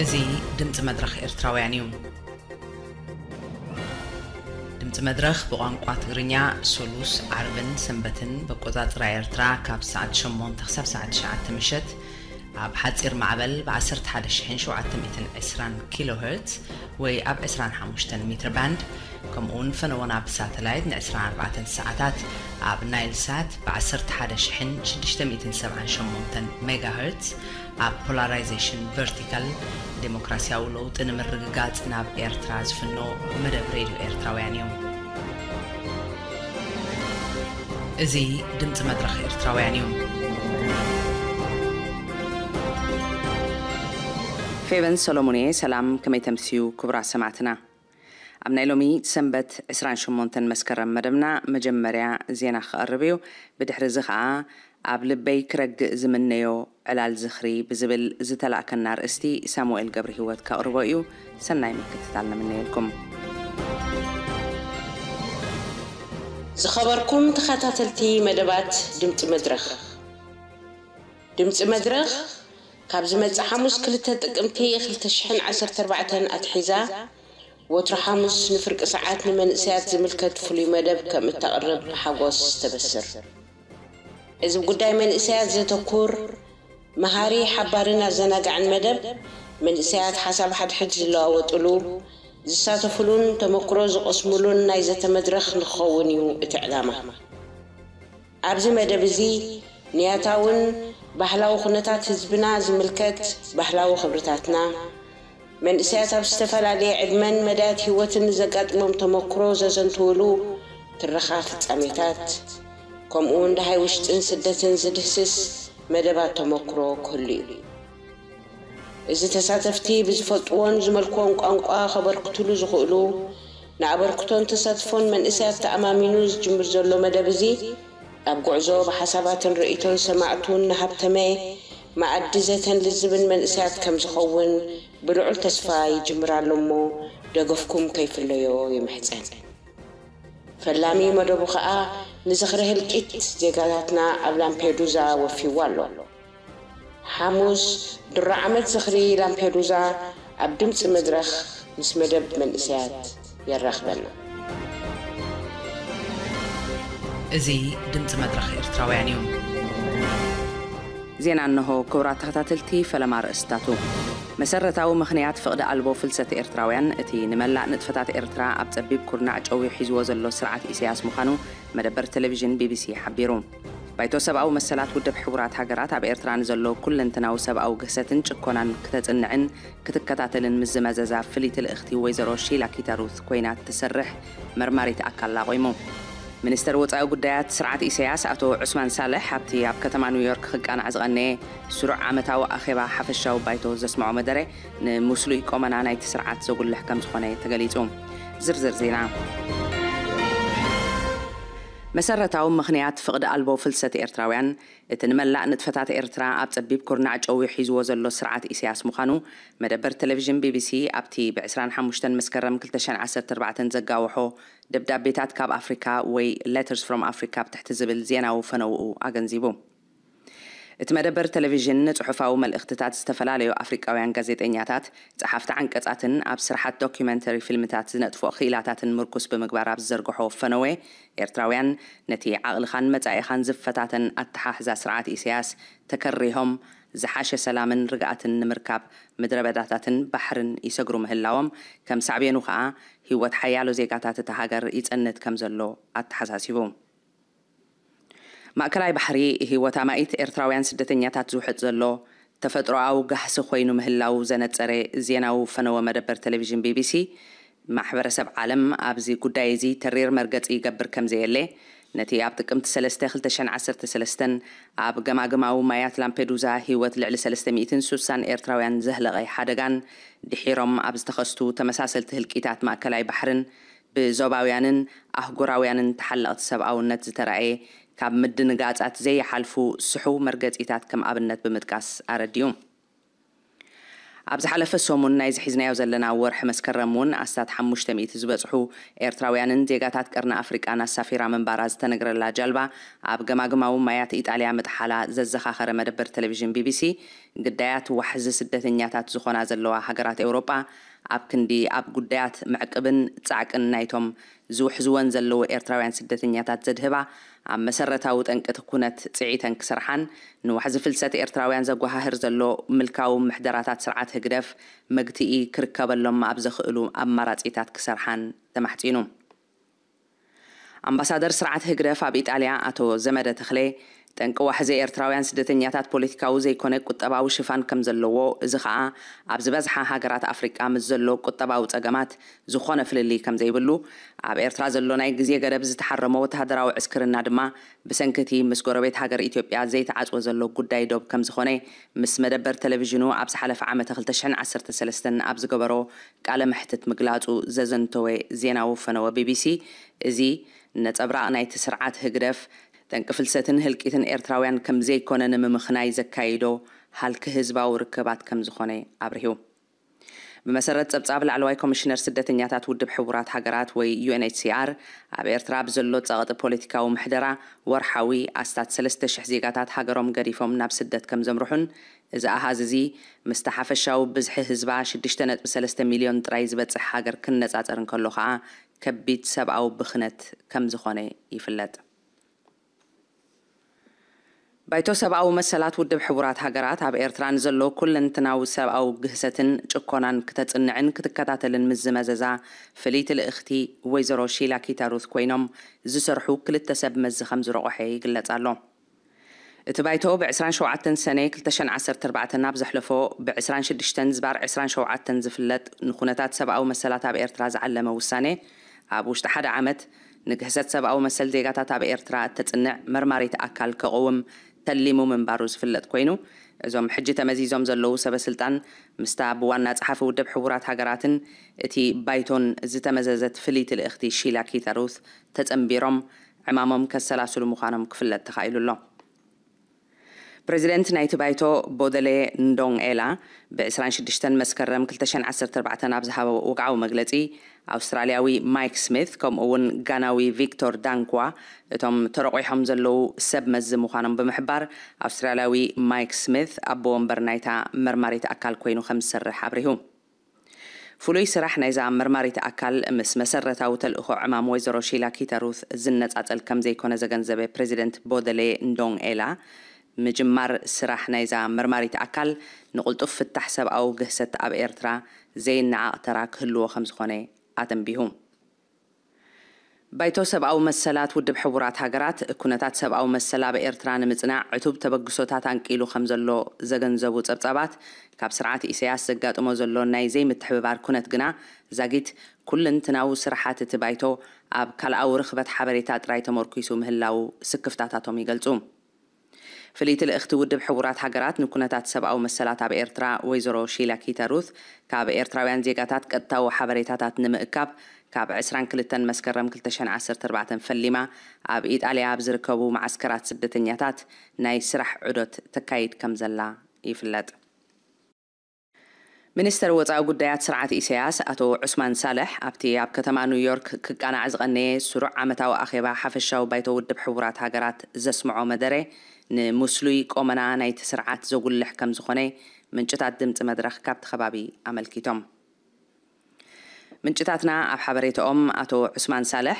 እዚ ድምፂ መድረኽ ኤርትራውያን እዩ። ድምፂ መድረኽ ብቋንቋ ትግርኛ ሶሉስ፣ ዓርብን ሰንበትን በቆፃፅራ ኤርትራ ካብ ሰዓት ሸሞንተ ክሳብ ሰዓት ትሽዓተ ምሸት ኣብ ሓፂር ማዕበል ብ ዓሰርተ ሓደ ሺሕን ሸውዓተ ሚእትን ዕስራን ኪሎ ሄርትዝ ወይ ኣብ ዕስራን ሓሙሽተን ሜትር ባንድ፣ ከምኡ እውን ፈነወና ብሳተላይት ን ዕስራን ኣርባዕተን ሰዓታት ኣብ ናይል ሳት ብ ዓሰርተ ሓደ ሺሕን ሽዱሽተ ሚእትን ሰብዓን ሸሞንተን ሜጋ ሄርትዝ ኣብ ፖላራይዜሽን ቨርቲካል፣ ዴሞክራሲያዊ ለውጢ ንምርግጋጽ ናብ ኤርትራ ዝፍኖ መደብ ሬድዮ ኤርትራውያን እዩ። እዚ ድምጺ መድረኽ ኤርትራውያን እዩ። ፌቨን ሰሎሞን እየ። ሰላም፣ ከመይ ተምስዩ ክቡራት ሰማዕትና? ኣብ ናይ ሎሚ ሰንበት ዕስራን ሸሞንተን መስከረም መደብና መጀመርያ ዜና ክቐርብ እዩ። ብድሕሪ እዚ ኸኣ ኣብ ልበይ ክረግእ ዝምነዮ ዕላል ዝኽሪ ብዝብል ዝተላእከና ኣርእስቲ ሳሙኤል ገብረ ህይወት ከቕርቦ እዩ። ሰናይ ምክትታል ንምነየልኩም። ዝኸበርኩም ተኸታተልቲ መደባት ድምፂ መድረኽ፣ ድምፂ መድረኽ ካብ ዝመጽእ ሓሙስ ክልተ ጥቅምቲ ክልተ ሽሕን ዓሰርተ ኣርባዕተን ኣትሒዛ ወትሩ ሓሙስ ንፍርቂ ሰዓት ንመንእሰያት ዝምልከት ፍሉይ መደብ ከም እተቕርብ ብሓጎስ ተበስር። እዚ ጉዳይ መንእሰያት ዘተኩር መሃሪ፣ ሓባርን ኣዘናጋዕን መደብ፣ መንእሰያት ሓሳብ ሓድሕድ ዝለዋወጥሉ፣ ዝሳተፍሉን ተመክሮ ዝቐስምሉን ናይ ዘተ መድረኽ ንክኸውን እዩ እቲ ዕላማ። ኣብዚ መደብ እዚ ንያታውን ባህላዊ ኩነታት ህዝብና ዝምልከት ባህላዊ ክብርታትና፣ መንእሰያት ኣብ ዝተፈላለየ ዕድመን መዳያት ህይወትን ንዘጋጥሞም ተመክሮ ዘዘንትውሉ ትረኻ ፍጻሜታት፣ ከምኡ እውን ደሃይ ውሽጥን ስደትን ዝድህስስ መደባት ተመክሮ ክህሉ እዩ። እዚ ተሳተፍቲ ብዝፈልጥዎን ዝመልክዎን ቋንቋ ከበርክትሉ ዝኽእሉ፣ ንኣበርክቶን ተሳትፎን መንእሰያት ተኣማሚኑ ዝጅምር ዘሎ መደብ እዚ፣ ኣብ ጉዕዞ ብሓሳባትን ርእይቶን ሰማዕቱን ንሃብተመ መኣዲ ዘተን ልዝብን መንእሰያት ከም ዝኸውን ብልዑል ተስፋ ይጅምር ኣሎ እሞ፣ ደገፍኩም ከይፍለዮ ይምሕጸን። ፈላሚ መደቡ ኸኣ ንዝኽሪ ህልቂት ዜጋታትና ኣብ ላምፔዱዛ ወፊዋ ኣሎ። ሓሙስ ድሮ ዓመት ዝኽሪ ላምፔዱዛ ኣብ ድምፂ መድረኽ ምስ መደብ መንእሰያት የራኽበና። እዚ ድምፂ መድረኽ ኤርትራውያን እዩ። ዜና እነሆ። ክቡራት ተኸታተልቲ፣ ፈለማ ኣርእስታቱ። መሰረታዊ ምኽንያት ፍቕዲ ኣልቦ ፍልሰት ኤርትራውያን፣ እቲ ንመላእ ንጥፈታት ኤርትራ ኣብ ጸቢብ ኩርናዕ ጨውዩ ሒዝዎ ዘሎ ስርዓት ኢሳያስ ምዃኑ መደበር ቴሌቪዥን ቢቢሲ ሓቢሩ። ባይቶ ሰብኣዊ መሰላት ውድብ ሕቡራት ሃገራት ኣብ ኤርትራ ንዘሎ ኩለንተናዊ ሰብኣዊ ግህሰትን ጭኮናን ክተጽንዕን ክትከታተልን ምስ ዝመዘዛ ፍልይቲ ልእኽቲ ወይዘሮ ሺላ ኪታሩት ኮይና እትሰርሕ መርማሪት ኣካል ኣቑሙ። ሚኒስተር ወጻኢ ጉዳያት ስርዓት ኢሳያስ ኣቶ ዑስማን ሳልሕ ኣብቲ ኣብ ከተማ ኒውዮርክ ክቃናዕ ዝቐነየ ስሩዕ ዓመታዊ ኣኼባ ሓፈሻዊ ባይቶ ዘስምዖ መደረ ንምስሉይ ቆመና ናይቲ ስርዓት ዘጉልሕ ከም ዝኾነ ተገሊጹ። ዝርዝር ዜና። መሰረታዊ ምኽንያት ፍቕዲ ኣልቦ ፍልሰት ኤርትራውያን፣ እቲ ንመላእ ንጥፈታት ኤርትራ ኣብ ጸቢብ ኩርናዕ ጨውዩ ሒዝዎ ዘሎ ስርዓት ኢሳያስ ምዃኑ መደበር ቴሌቪዥን ቢቢሲ ኣብቲ ብ ዕስራን ሓሙሽተን መስከረም ክልተ ሽሕን ዓሰርተ ኣርባዕተን ዘጋወሖ ደብዳቤታት ካብ ኣፍሪካ ወይ Letters from Africa ብትሕቲ ዝብል ዜናዊ ፈነውኡ ኣገንዚቡ። እቲ መደበር ቴሌቪዥን ንጽሑፋዊ መልእኽትታት ዝተፈላለዩ ኣፍሪቃውያን ጋዜጠኛታት፣ ጸሓፍቲ ዓንቀጻትን ኣብ ስራሓት ዶኩመንተሪ ፊልምታት ዝነጥፎ ክኢላታትን ምርኩስ ብምግባር ኣብ ዝዘርግሖ ፈነወ፣ ኤርትራውያን ነቲ ዓቕልኻን መጻኢኻን ዝፈታተን ኣተሓሕዛ ስርዓት ኢሳያስ ተከሪሆም ዝሓሸ ሰላምን ርግኣትን ንምርካብ ምድረ በዳታትን ባሕርን ይሰግሩ ምህላዎም፣ ከም ሳዕቤኑ ከኣ ህይወት ሓያሎ ዜጋታት እታ ሃገር ይጸንት ከም ዘሎ ኣተሓሳሲቡ። ማእከላይ ባሕሪ ህይወት ኣማኢት ኤርትራውያን ስደተኛታት ዝውሕጥ ዘሎ ተፈጥሮኣዊ ጋህሲ ኮይኑ ምህላው ዘነጸረ ዜናዊ ፈነወ መደበር ቴሌቪዥን ቢቢሲ፣ ማሕበረሰብ ዓለም ኣብዚ ጉዳይ እዚ ተሪር መርገጺ ይገብር ከም ዘየለ፣ ነቲ ኣብ ጥቅምቲ ሰለስተ ክልተ ሽሕን ዓሰርተ ሰለስተን ኣብ ገማግማዊ ማያት ላምፔዱዛ ህይወት ልዕሊ ሰለስተ ሚእትን ስሳን ኤርትራውያን ዘህለቐ ሓደጋን ድሒሮም ኣብ ዝተኸስቱ ተመሳሰልቲ ህልቂታት ማእከላይ ባሕርን ብዞባውያንን ኣህጉራውያንን ተሓለቕቲ ሰብኣውነት ዝተራእየ ካብ ምድንጋጻት ዘይሓልፉ ስሑው መርገጺታት ከም ኣብነት ብምጥቃስ ኣረዲኡ። ኣብ ዝሓለፈ ሰሙን ናይ ዝሒዝናዮ ዘለና ወርሒ መስከረም እውን ኣስታት ሓሙሽተ ሚእቲ ዝበጽሑ ኤርትራውያንን ዜጋታት ቀርኒ ኣፍሪቃን ኣሳፊራ ምንባራ ዝተነግረላ ጃልባ ኣብ ገማግማዊ ማያት ኢጣልያ ምጥሓላ ዘዘኻኸረ መደበር ቴሌቪዥን ቢቢሲ፣ ግዳያት ዋሕዚ ስደተኛታት ዝኾና ዘለዋ ሃገራት ኤውሮጳ ኣብ ክንዲ ኣብ ጉዳያት መዕቅብን ጻዕቅን ናይቶም ዝውሕዝወን ዘለዉ ኤርትራውያን ስደተኛታት ዘድህባ፣ ኣብ መሰረታዊ ጠንቂ እቲ ኩነት ጽዒተን ክሰርሓን ንዋሕዚ ፍልሰት ኤርትራውያን ዘጓሃህር ዘሎ ምልካዊ ምሕደራታት ስርዓት ህግደፍ መግትኢ ክርከበሎም ኣብ ዘኽእሉ ኣማራጺታት ክሰርሓን ተማሕጺኑ። ኣምባሳደር ስርዓት ህግደፍ ኣብ ኢጣልያ ኣቶ ዘመደ ተኽሌ፣ ጠንቂ ዋሕዚ ኤርትራውያን ስደተኛታት ፖለቲካዊ ዘይኮነ ቁጠባዊ ሽፋን ከም ዘለዎ፣ እዚ ኸኣ ኣብ ዝበዝሓ ሃገራት ኣፍሪቃ ምስ ዘሎ ቁጠባዊ ጸገማት ዝኾነ ፍልልይ ከም ዘይብሉ፣ ኣብ ኤርትራ ዘሎ ናይ ግዜ ገደብ ዝተሓረሞ ወተሃደራዊ ዕስክርና ድማ ብሰንኪ እቲ ምስ ጎረቤት ሃገር ኢትዮጵያ ዘይተዓጽወ ዘሎ ጉዳይ ዶብ ከም ዝኾነ ምስ መደበር ቴሌቪዥኑ ኣብ ዝሓለፈ ዓመተ ክልተ ሽሕን ዓሰርተ ሰለስተን ኣብ ዝገበሮ ቃለ መሕትት ምግላጹ ዘዘንተወ ዜናዊ ፈነወ ቢቢሲ፣ እዚ ነጸብራቕ ናይቲ ስርዓት ህግደፍ፣ ጠንቂ ፍልሰትን ህልቂትን ኤርትራውያን ከም ዘይኮነ ንምምኽናይ ዘካይዶ ሃልኪ ህዝባዊ ርክባት ከም ዝኾነ ኣብሪሁ። ብመሰረት ጸብጻብ ላዕለዋይ ኮሚሽነር ስደተኛታት ውድብ ሕቡራት ሃገራት ወይ ዩኤንኤችሲኣር፣ ኣብ ኤርትራ ብዘሎ ጸቕጢ ፖለቲካዊ ምሕደራ ወርሓዊ ኣስታት ሰለስተ ሽሕ ዜጋታት ሃገሮም ገዲፎም ናብ ስደት ከም ዘምርሑን፣ እዚ ኣሃዝ እዚ ምስቲ ሓፈሻዊ ብዝሒ ህዝባ ሽዱሽተ ነጥቢ ሰለስተ ሚልዮን ጥራይ ዝበጽሕ ሃገር ክነጻጸር እንከሎ ኸኣ ከቢድ ሰብኣዊ ብኽነት ከም ዝኾነ ይፍለጥ። ባይቶ ሰብኣዊ መሰላት ውድብ ሕቡራት ሃገራት ኣብ ኤርትራ ንዘሎ ኩለንትናዊ ሰብኣዊ ግህሰትን ጭኮናን ክተጽንዕን ክትከታተልን ምስ ዝመዘዛ ፍልይቲ ልእኽቲ ወይዘሮ ሺላ ኪታሩት ኮይኖም ዝሰርሑ ክልተ ሰብ መዚ ከም ዝረቑሐ ይግለጽ ኣሎ። እቲ ባይቶ ብ ዕስራን ሸውዓተን ሰነ ክልተ ሽሕን ዓሰርተ ኣርባዕተን ኣብ ዘሕለፎ ብ ዕስራን ሽዱሽተን ዝባር ዕስራን ሸውዓተን ዝፍለጥ ንኩነታት ሰብኣዊ መሰላት ኣብ ኤርትራ ዝዓለመ ውሳኔ ኣብ ውሽጢ ሓደ ዓመት ንግህሰት ሰብኣዊ መሰል ዜጋታት ኣብ ኤርትራ እተጽንዕ መርማሪት ኣካል ከቕውም ተሊሙ ምንባሩ ዝፍለጥ ኮይኑ፣ እዞም ሕጂ ተመዚዞም ዘለዉ ሰበ ስልጣን ምስታ ብዋና ጸሓፊ ውድብ ሕቡራት ሃገራትን እቲ ባይቶን ዝተመዘዘት ፍልይቲ ልእኽቲ ሺላ ኪታሩት ተጸንቢሮም ዕማሞም ከሰላስሉ ምዃኖም ክፍለጥ ተኻኢሉ ኣሎ። ፕሬዚደንት ናይቲ ባይቶ ቦደሌ ንዶንግ ኤላ ብ ዕስራን ሽዱሽተን መስከረም ክልተ ሽሕን ዓሰርተ ኣርባዕተን ኣብ ዝሃቦ ወግዓዊ መግለጺ፣ ኣውስትራልያዊ ማይክ ስሚት ከምኡ እውን ጋናዊ ቪክቶር ዳንኳ እቶም ተረቑሖም ዘለዉ ሰብ መዚ ምዃኖም ብምሕባር፣ ኣውስትራልያዊ ማይክ ስሚት ኣቦ ወንበር ናይታ መርማሪት ኣካል ኮይኑ ከም ዝሰርሕ ኣብሪሁ። ፍሉይ ስራሕ ናይዛ መርማሪት ኣካል ምስ መሰረታዊ ተልእኾ ዕማም ወይዘሮ ሺላ ኪተሩት ዝነጻጸል ከም ዘይኮነ ዘገንዘበ ፕሬዚደንት ቦደሌ ንዶንግ ኤላ፣ ምጅማር ስራሕ ናይዛ መርማሪት ኣካል ንቕልጡፍ ፍታሕ ሰብኣዊ ግህሰት ኣብ ኤርትራ ዘይነዓቕ ተራ ክህልዎ ከም ዝኾነ ኣተንቢሁ። ባይቶ ሰብኣዊ መሰላት ውድብ ሕቡራት ሃገራት፣ ኩነታት ሰብኣዊ መሰል ኣብ ኤርትራ ንምጽናዕ ዕቱብ ተበግሶታት ኣንቂሉ ከም ዘሎ ዘገንዘቡ ጸብጻባት፣ ካብ ስርዓት ኢሳያስ ዘጋጥሞ ዘሎ ናይ ዘይምትሕብባር ኩነት ግና ዛጊት ኩለንትናዊ ስራሓት እቲ ባይቶ ኣብ ካልኣዊ ርኽበት ሓበሬታ ጥራይ ተመርኲሱ ምህላዉ ስክፍታታቶም ይገልጹ። ፍልይቲ ልእኽቲ ውድብ ሕቡራት ሃገራት ንኩነታት ሰብኣዊ መሰላት ኣብ ኤርትራ ወይዘሮ ሺላ ኪተሩት፣ ካብ ኤርትራውያን ዜጋታት ቀጥታዊ ሓበሬታታት ንምእካብ፣ ካብ ዕስራን ክልተን መስከረም ክልተ ሽሕን ዓሰርተ ኣርባዕተን ፈሊማ ኣብ ኢጣልያ ኣብ ዝርከቡ መዓስከራት ስደተኛታት ናይ ስራሕ ዑደት ተካይድ ከም ዘላ ይፍለጥ። ሚኒስተር ወጻኢ ጉዳያት ስርዓት ኢሳያስ ኣቶ ዑስማን ሳልሕ ኣብቲ ኣብ ከተማ ኒውዮርክ ክቃናዕ ዝቐነየ ስሩዕ ዓመታዊ ኣኼባ ሓፈሻዊ ባይቶ ውድብ ሕቡራት ሃገራት ዘስምዖ መደረ፣ ንምስሉይ ቆመና ናይቲ ስርዓት ዘጉልሕ ከም ዝኾነ ምንጭታት ድምጺ መድረኽ ካብቲ ከባቢ ኣመልኪቶም። ምንጭታትና ኣብ ሓበሬታኦም፣ ኣቶ ዑስማን ሳልሕ፣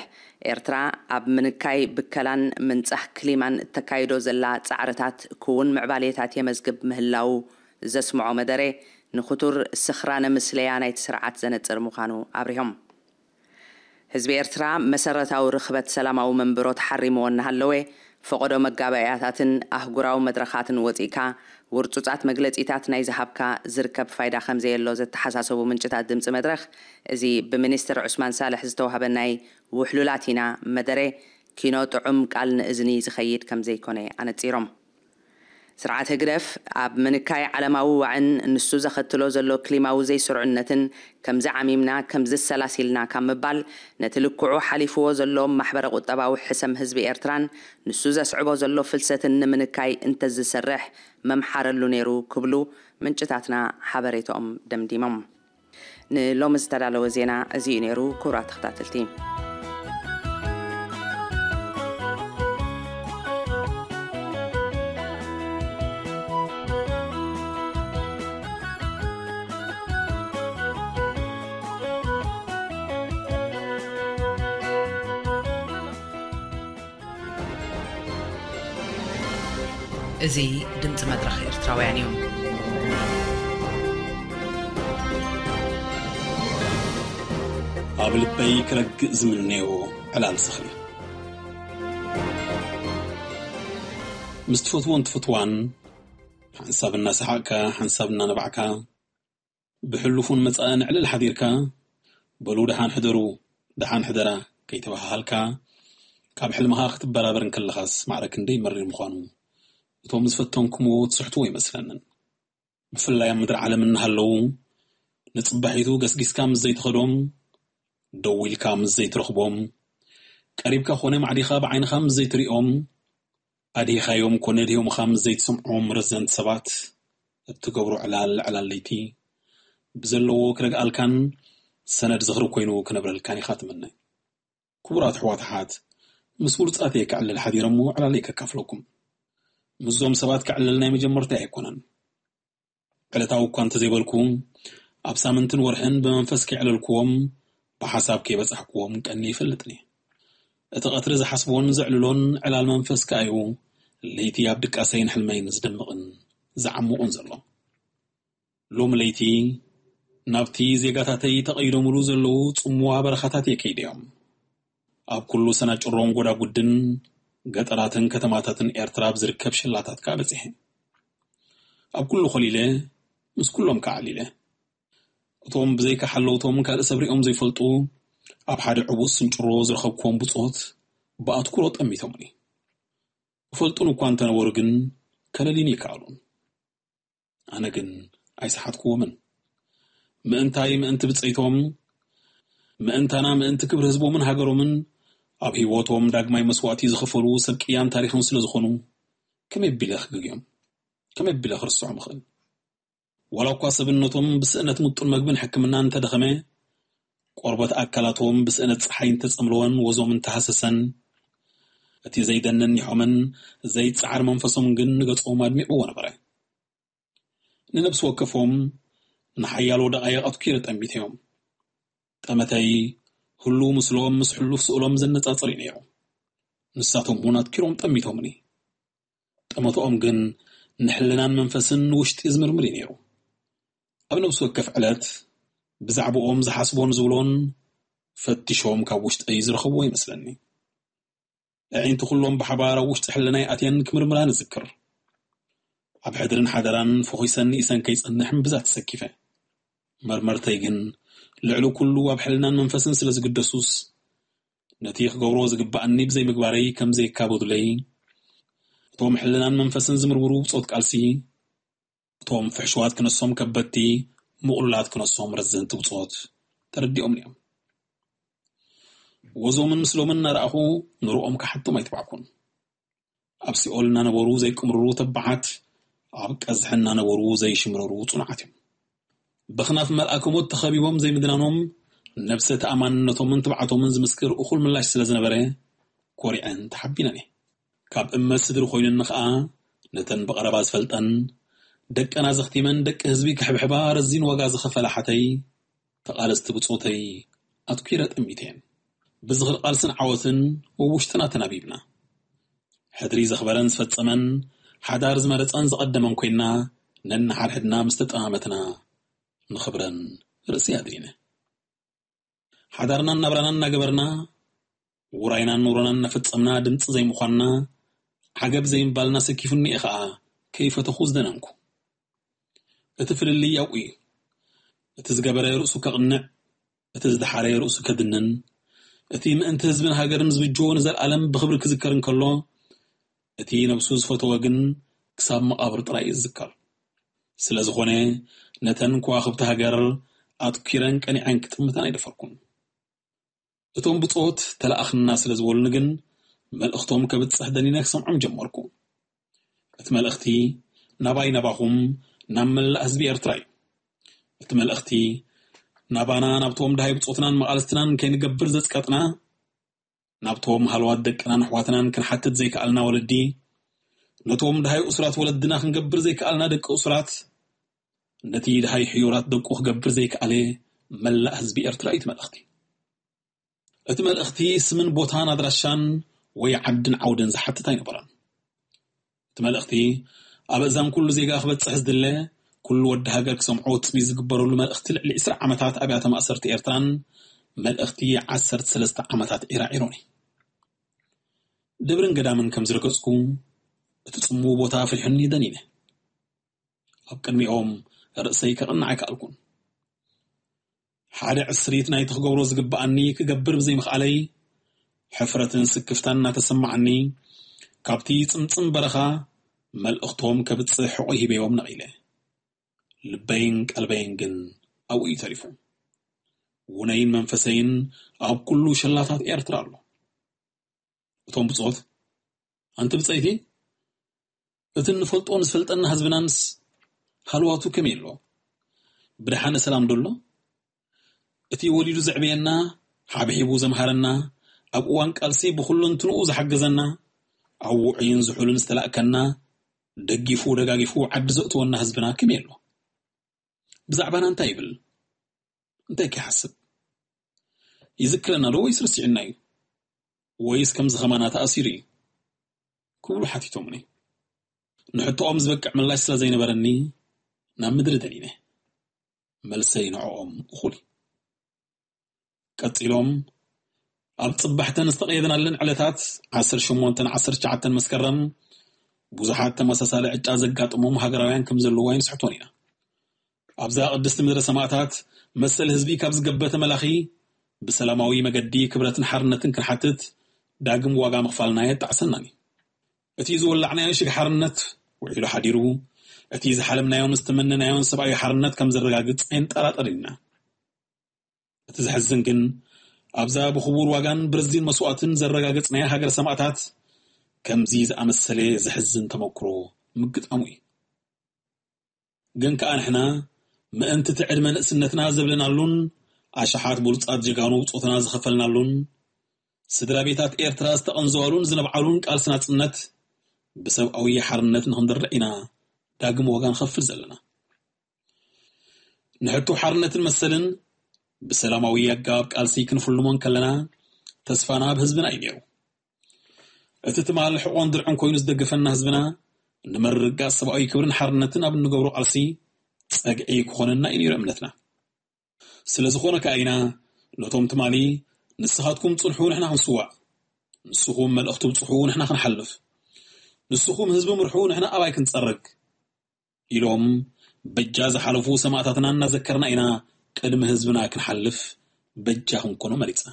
ኤርትራ ኣብ ምንካይ ብከላን ምንጻህ ክሊማን እተካይዶ ዘላ ጻዕርታት ክውን ምዕባሌታት የመዝግብ ምህላዉ ዘስምዖ መደረ፣ ንኽቱር ስኽራነ ምስለያ ናይቲ ስርዓት ዘነጽር ምዃኑ ኣብሪሆም። ህዝቢ ኤርትራ መሰረታዊ ርኽበት ሰላማዊ መንብሮ ተሓሪምዎ እናሃለወ፣ ፈቐዶ መጋበእያታትን ኣህጉራዊ መድረኻትን ወጺእካ፣ ውርጹጻት መግለጺታት ናይ ዝሃብካ ዝርከብ ፋይዳ ከም ዘየሎ ዘተሓሳሰቡ ምንጭታት ድምጺ መድረኽ፣ እዚ ብሚኒስትር ዑስማን ሳልሕ ዝተዋህበ ናይ ውሕሉላት ኢና መደረ፣ ኪኖ ጥዑም ቃል ንእዝኒ ዝኸይድ ከም ዘይኮነ ኣነጺሮም። ስርዓት ህግደፍ ኣብ ምንካይ ዓለማዊ ዋዕን ንሱ ዘኸትሎ ዘሎ ክሊማዊ ዘይስርዑነትን ከምዚ ዓሚምና ከምዚ ሰላሲልና ካብ ምባል ነቲ ልክዑ ሓሊፍዎ ዘሎ ማሕበረ ቁጠባዊ ሕሰም ህዝቢ ኤርትራን ንሱ ዘስዕቦ ዘሎ ፍልሰትን ንምንካይ እንተዝሰርሕ መምሓረሉ ነይሩ ክብሉ ምንጭታትና ሓበሬታኦም ደምዲሞም። ንሎሚ ዝተዳለወ ዜና እዚ እዩ ነይሩ። ክቡራት ተኸታተልቲ፣ እዚ ድምፂ መድረኽ ኤርትራውያን እዩ። ኣብ ልበይ ክረግእ ዝምነዮ ዕላል ዝኽሪ። ምስ ትፈትዎን ትፍትዋን ሓንሳብ እናሰሓቕካ፣ ሓንሳብ እናነባዕካ፣ ብሕሉፉን መጻእን ዕልል ሓዲርካ፣ በሉ ደሓን ሕደሩ፣ ደሓን ሕደራ ከይተባሃሃልካ፣ ካብ ሕልምኻ ክትበራበር እንከለኻስ ማዕረ ክንደይ መሪር ምዃኑ እቶም ዝፈተንኩምዎ ትስሕትዎ ይመስለንን። ብፍላይ ኣብ ምድሪ ዓለም እናሃለዉ ንጽባሒቱ ገስጊስካ ምስ ዘይትኸዶም፣ ደው ኢልካ ምስ ዘይትረኽቦም፣ ቀሪብካ ኮነ ማዕዲኻ ብዓይንኻ ምስ ዘይትሪኦም፣ ኣድሂኻዮም ኮነ ድሂምኻ ምስ ዘይትሰምዖም ረዘንቲ ሰባት እትገብሮ ዕላል ዕላል ለይቲ ብዘለዎ ክረግኣልካን ሰነድ ዝኽሪ ኮይኑ ክነብረልካን ኢኻ ትምነ። ክቡራት ኣሕዋት ኣሓት፣ ምስ ውርጻተይ ከዕልል ሓዲረ እሞ ዕላለይ ከካፍለኩም። ምስዞም ሰባት ከዕልል ናይ መጀመርታ ኣይኮነን። ዕለታዊ እኳ እንተዘይበልኩ፣ ኣብ ሳምንትን ወርሕን ብመንፈስ ከይዕለልክዎም፣ ብሓሳብ ከይበጻሕክዎም ቀኒ ይፈልጥኒ። እቲ ቀትሪ ዝሓስቦን ዘዕልሎን ዕላል መንፈስ ከኣ እዩ ለይቲ ኣብ ድቃሰይን ሕልመይን ዝደምቕን ዝዓሙቕን ዘሎ። ሎም ለይቲ ናብቲ ዜጋታተይ ተቐይዶምሉ ዘለዉ ጽምዋ በረኻታት እየ ከይደዮም። ኣብ ኩሉ ሰናጭሮን ጎዳጉድን ገጠራትን ከተማታትን ኤርትራ ኣብ ዝርከብ ሽላታት ከኣ በጺሐ። ኣብ ኩሉ ኮሊለ፣ ምስ ኩሎም ከኣ ዓሊለ። እቶም ብዘይካ ሓለውቶም ካልእ ሰብ ሪኦም ዘይፈልጡ ኣብ ሓደ ዕቡስ ስንጭሮ ዝረኸብክዎም ብጾት ብኣትኩሮ ጠሚቶምኒ። ይፈልጡን እኳ እንተነበሩ ግን ከለልዩኒ ይከኣሉን። ኣነ ግን ኣይሰሓትክዎምን። ምእንታይ ምእንቲ ብጸይቶም፣ ምእንታና ምእንቲ ክብሪ ህዝቦምን ሃገሮምን ኣብ ህይወቶም ዳግማይ መስዋእቲ ዝኸፈሉ ሰብ ቅያን ታሪኽን ስለ ዝኾኑ፣ ከመይ ኣቢለ ክግግዮም? ከመይ ኣቢለ ክርስዖም እኽእል? ዋላ እኳ ሰብነቶም ብስእነት ምጡን መግብን ሕክምናን እንተደኸመ፣ ቆርበት ኣካላቶም ብስእነት ጸሓይ እንተጸምለወን ወዞም እንተሃሰሰን፣ እቲ ዘይደንን ኒሖምን ዘይጸዓር መንፈሶም ግን ንገጾም ኣድሚዕዎ ነበረ። ንነብሲ ወከፎም ንሓያሎ ደቓይቕ ኣትኲረ ጠሚተዮም። ጠመተይ ህሉው ምስሎም ምስ ሕሉፍ ስእሎም ዘነጻጽር እዩ ነይሩ። ንሳቶም እውን ኣትኪሮም ጠሚቶምኒ። ጠመትኦም ግን ንሕልናን መንፈስን ንውሽጢ ዝምርምር እዩ ነይሩ። ኣብ ነብሲ ወከፍ ዕለት ብዛዕባኦም ዝሓስቦን ዝብሎን ፈቲሾም ካብ ውሽጠይ ዝረኸብዎ ይመስለኒ። ኣዒንቲ ኩሎም ብሓባር ኣብ ውሽጢ ሕልናይ ኣትየን ክምርምራን እዝክር። ኣብ ሕድርን ሓደራን ፈኺሰን ንኢሰን ከይጸንሕ እምብዛ ተሰኪፈ። መርመርተይ ግን ልዕሊ ኩሉ ኣብ ሕልናን መንፈስን ስለ ዝግደሱስ፣ ነቲ ክገብሮ ዝግብኣኒ ብዘይምግባረይ ከም ዘየካበዱለይ፣ እቶም ሕልናን መንፈስን ዝምርምሩ ብጾት ቃልሲ፣ እቶም ፍሕሹዋት ክነሶም ከበድቲ፣ ምቑሉላት ክነሶም ረዘንቲ ብጾት ተረዲኦምኒ እዮም። ወዞምን ምስሎምን እናረኣኹ ንርኦም ክሓቶም ኣይተባዕኩን። ኣብ ሲኦል እናነበሩ ዘይቅምርሩ ተባዓት፣ ኣብ ቀዝሒ እናነበሩ ዘይሽምረሩ ጽኑዓት እዮም። በኽናፍ መልኣከ ሞት ተኸቢቦም ዘይምድናኖም፣ ነብሰ ተኣማንነቶምን ትብዓቶምን ዝምስክር እኹል ምላሽ ስለ ዝነበረ፣ ኮሪዐን ተሓቢነን እየ። ካብ እመ ስድሪ ኮይኑኒ ኸኣ፣ ነተን ብቐረባ ዝፈልጠን፣ ደቀና ዘኽቲመን ደቂ ህዝቢ ክሕብሕባ ረዚን ዋጋ ዝኸፈላ ሓተይ፣ ተቓለስቲ ብጾተይ ኣትኲረ ጠሚተየን። ብዝኽሪ ቃልስን ዓወትን ወውሽጥና ተናቢብና። ሕድሪ ዘኽበረን ዝፈጸመን፣ ሓዳር ዝመረጸን ዝቐደመን ኮይንና፣ ነንሓድሕድና ምስ ተጠማመትና፣ ንኽብረን ርእሲ ኣድኒነ። ሓዳርናን ናብራናን እናገበርና፣ ውራይናን ኑሮናን እናፈጸምና ድምጺ ዘይምዃንና፣ ዓገብ ዘይምባልና ሰኪፉኒ እየ ኸኣ ከይፈተኹ ዝደነንኩ። እቲ ፍልልይ ኣብኡ እዩ። እቲ ዝገበረ ርእሱ ከቕንዕ፣ እቲ ዝደሓረ ርእሱ ከድንን፣ እቲ ምእንቲ ህዝብን ሃገርን ዝብጆ ንዘለኣለም ብኽብሪ ክዝከር እንከሎ፣ እቲ ነብሱ ዝፈተወ ግን ክሳብ መቓብር ጥራይ እዩ ዝዝከር። ስለ ዝኾነ፣ ነተን ከዋኽብቲ ሃገር ኣትኲረን ቀኒዐን ክጥምተን ኣይደፈርኩን። እቶም ብጾት ተላኣኽና ስለ ዝበሉኒ ግን፣ መልእኽቶም ከብጽሕ ደኒነ ክሰምዖም ጀመርኩ። እቲ መልእኽቲ ናባይ ናባኹም፣ ናብ መላእ ህዝቢ ኤርትራ እዩ። እቲ መልእኽቲ ናባና፣ ናብቶም ደሃይ ብጾትናን መቓልስትናን ከይንገብር ዘጽቀጥና፣ ናብቶም ሃለዋት ደቅናን ኣሕዋትናን ክንሓትት ዘይከኣልና ወለዲ፣ ነቶም ደሃይ እሱራት ወለድና ክንገብር ዘይከኣልና ደቂ እሱራት፣ ነቲ ደሃይ ሕዩራት ደቁ ክገብር ዘይከኣለ መላእ ህዝቢ ኤርትራ እዩ እቲ መልእኽቲ። እቲ መልእኽቲ ስምን ቦታን ኣድራሻን ወይ ዓድን ዓውድን ዝሓትት ኣይነበረን። እቲ መልእኽቲ ኣብ እዛን ኩሉ ዜጋ ክበጽሕ ዝድለ፣ ኩሉ ወዲ ሃገር ክሰምዖ ትጽቢት ዝግበረሉ መልእኽቲ ልዕሊ ዕስራ ዓመታት ኣብያተ ማእሰርቲ ኤርትራን መልእኽቲ ዓሰርተ ሰለስተ ዓመታት ዒራዒሮን እዩ። ደብርን ገዳምን ከም ዝረገጽኩ፣ እቲ ጽምው ቦታ ፍሪሑኒ ደኒነ። ኣብ ቅድሚኦም ርእሰይ ከቕንዕ ኣይከኣልኩን። ሓደ ዕስሪት ናይቲ ክገብሮ ዝግብኣኒ ክገብር ብዘይምኽኣለይ፣ ሕፍረትን ስክፍታን እናተሰማዓኒ፣ ካብቲ ጽምጽም በረኻ መልእኽቶም ከብጽሕ ሕቖይ ሂበዮም ነቒለ። ልበይን ቀልበይን ግን ኣብኡ እዩ ተሪፉ። ውነይን መንፈሰይን ኣብ ኩሉ ሸላታት ኤርትራ ኣሎ። እቶም ብጾት፣ ኣንቲ ብጸይቲ፣ እቲ እንፈልጦ ንዝፈልጠና ህዝብናንስ ሃልዋቱ ከመይ ኣሎ? ብደሓነ ሰላም ዶ ኣሎ? እቲ ወሊዱ ዘዕበየና፣ ሓብሒቡ ዘምሃረና፣ ኣብ እዋን ቃልሲ ብኹለንትንኡ ዝሓገዘና፣ ኣብ ውዑይን ዝሑልን ዝተላእከና፣ ደጊፉ ደጋጊፉ ዓዲ ዘእትወና ህዝብና ከመይ ኣሎ? ብዛዕባና እንታይ ይብል? እንታይ ከ ይሓስብ? ይዝክረና ዶ ወይስ ረሲዑና እዩ? ወይስ ከምዚ ከማና ተኣሲሩ እዩ? ክብሉ ሓቲቶምኒ። ንሕቶኦም ዝበቅዕ ምላሽ ስለ ዘይነበረኒ፣ ናብ ምድሪ ደኒነ። መልሰይ ንዕኦም እኹል እዩ። ቀጺሎም፣ ኣብ ጽባሕተን ዝተቐየድናለን ዕለታት ዓሰርተ ሸሞንተን ዓሰርተ ትሽዓተን መስከረም፣ ብዙሓት ተመሳሳሊ ዕጫ ዘጋጥሞም ሃገራውያን ከም ዘለዉ ኣይንስሕቶን ኢና። ኣብዛ ቅድስቲ ምድረ ሰማእታት መሰል ህዝቢ ካብ ዝገበተ መላኺ፣ ብሰላማዊ መገዲ ክብረትን ሓርነትን ክንሓትት፣ ዳግም ዋጋ ምኽፋልና ኣየጣዕሰናን እዩ። እቲ ዝወላዕናዮ ሽግ ሓርነት ውዒሉ ሓዲሩ፣ እቲ ዝሓለምናዮን ዝተመነናዮን ሰብኣዊ ሓርነት ከም ዘረጋግጽ ኣይንጠራጠርን ኢና። እቲ ዘሕዝን ግን፣ ኣብዛ ብኽቡር ዋጋን ብረዚን መስዋእትን ዘረጋገጽናያ ሃገር ሰማእታት፣ ከምዚ ዝኣመሰለ ዘሕዝን ተመክሮ ምግጣሙ እዩ። ግን ከኣ ንሕና፣ ምእንቲ እቲ ዕድመ ንእስነትና ዘብለናሉን፣ ኣሽሓት ብሉጻት ጀጋኑ ብጾትና ዝኸፈልናሉን፣ ስድራ ቤታት ኤርትራ ዝተቐንዘዋሉን ዝነብዓሉን ቃልሲ ናጽነት፣ ብሰብኣዊ ሓርነት ንኽንድርዕ ኢና ዳግም ዋጋ ንኸፍል ዘለና። ንሕቶ ሓርነትን መሰልን ብሰላማዊ ኣገባብ ቃልሲ ክንፍልሞ እንከለና፣ ተስፋና ኣብ ህዝብና እዩ ነይሩ። እቲ ትማል ሕቖን ድርዕን ኮይኑ ዝደገፈና ህዝብና፣ ንምርግጋጽ ሰብኣዊ ክብርን ሓርነትን ኣብ እንገብሮ ቃልሲ ጸግዒ ክኾነና እዩ ነይሩ እምነትና። ስለ ዝኾነ ከኣ ኢና ነቶም ትማሊ፣ "ንስኻትኩም ጽንሑ፣ ንሕና ክንስዋእ፣ ንስኹም መልእኽቲ ብጽሑ፣ ንሕና ክንሓልፍ፣ ንስኹም ህዝቢ ምርሑ፣ ንሕና ኣባይ ክንጸርግ" ኢሎም በጃ ዝሓለፉ ሰማእታትና እናዘከርና ኢና ቅድሚ ህዝብና ክንሓልፍ በጃ ክንኮኖ መሪጽና።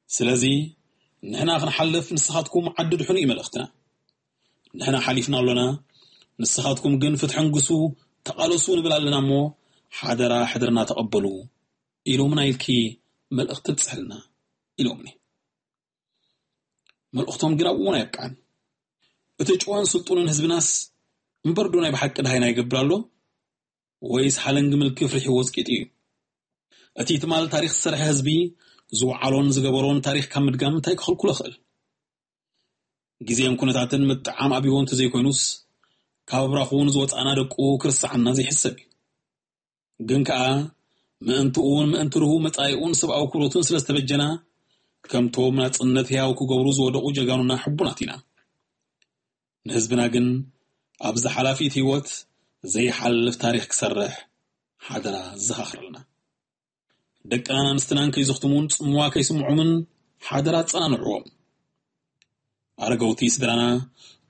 ስለዚ ንሕና ክንሓልፍ ንስኻትኩም ዓዲ ድሕኑ እዩ መልእኽትና። ንሕና ሓሊፍና ኣሎና፣ ንስኻትኩም ግን ፍትሒ ንግሱ፣ ተቓለሱ ንብል ኣለና እሞ ሓደራ ሕድርና ተቐበሉ ኢሎምና ኢልኪ መልእኽቲ ብጽሕልና ኢሎምኒ። መልእኽቶም ግን ኣብኡ እውን ኣየብቅዐን። እቲ ጭዋን ስልጡንን ህዝብናስ እምበር ዶ ናይ ብሓቂ ድሃይና ይገብር ኣሎ? ወይስ ሓለንጊ ምልኪ ፍሪሕዎ ዝቂጥ እዩ? እቲ ትማል ታሪኽ ዝሰርሐ ህዝቢ ዝወዓሎን ዝገበሮን ታሪኽ ካብ ምድጋም እንታይ ክኽልኩሎ ይኽእል? ግዜን ኩነታትን ምጥዓም ኣብይዎ እንተዘይኮይኑስ፣ ካብ ኣብራኹ ንዝወጻእና ደቁ ክርስዓና ዘይሕሰብ እዩ። ግን ከኣ ምእንትኡን ምእንቲ ርሁው መጻኢኡን ሰብኣዊ ክብረቱን ስለ ዝተበጀና፣ ከምቶም ናጽነት ህያው ክገብሩ ዝወደቑ ጀጋኑና ሕቡናት ኢና። ንህዝብና ግን ኣብዚ ሓላፊት ህይወት ዘይሓልፍ ታሪኽ ክሰርሕ ሓደራ ዘኻኽረልና። ደቅናን ኣንስትናን ከይዝኽትሙን ጽምዋ ከይስምዑምን ሓደራ ኣጸናንዕዎም። ኣረገውቲ ስድራና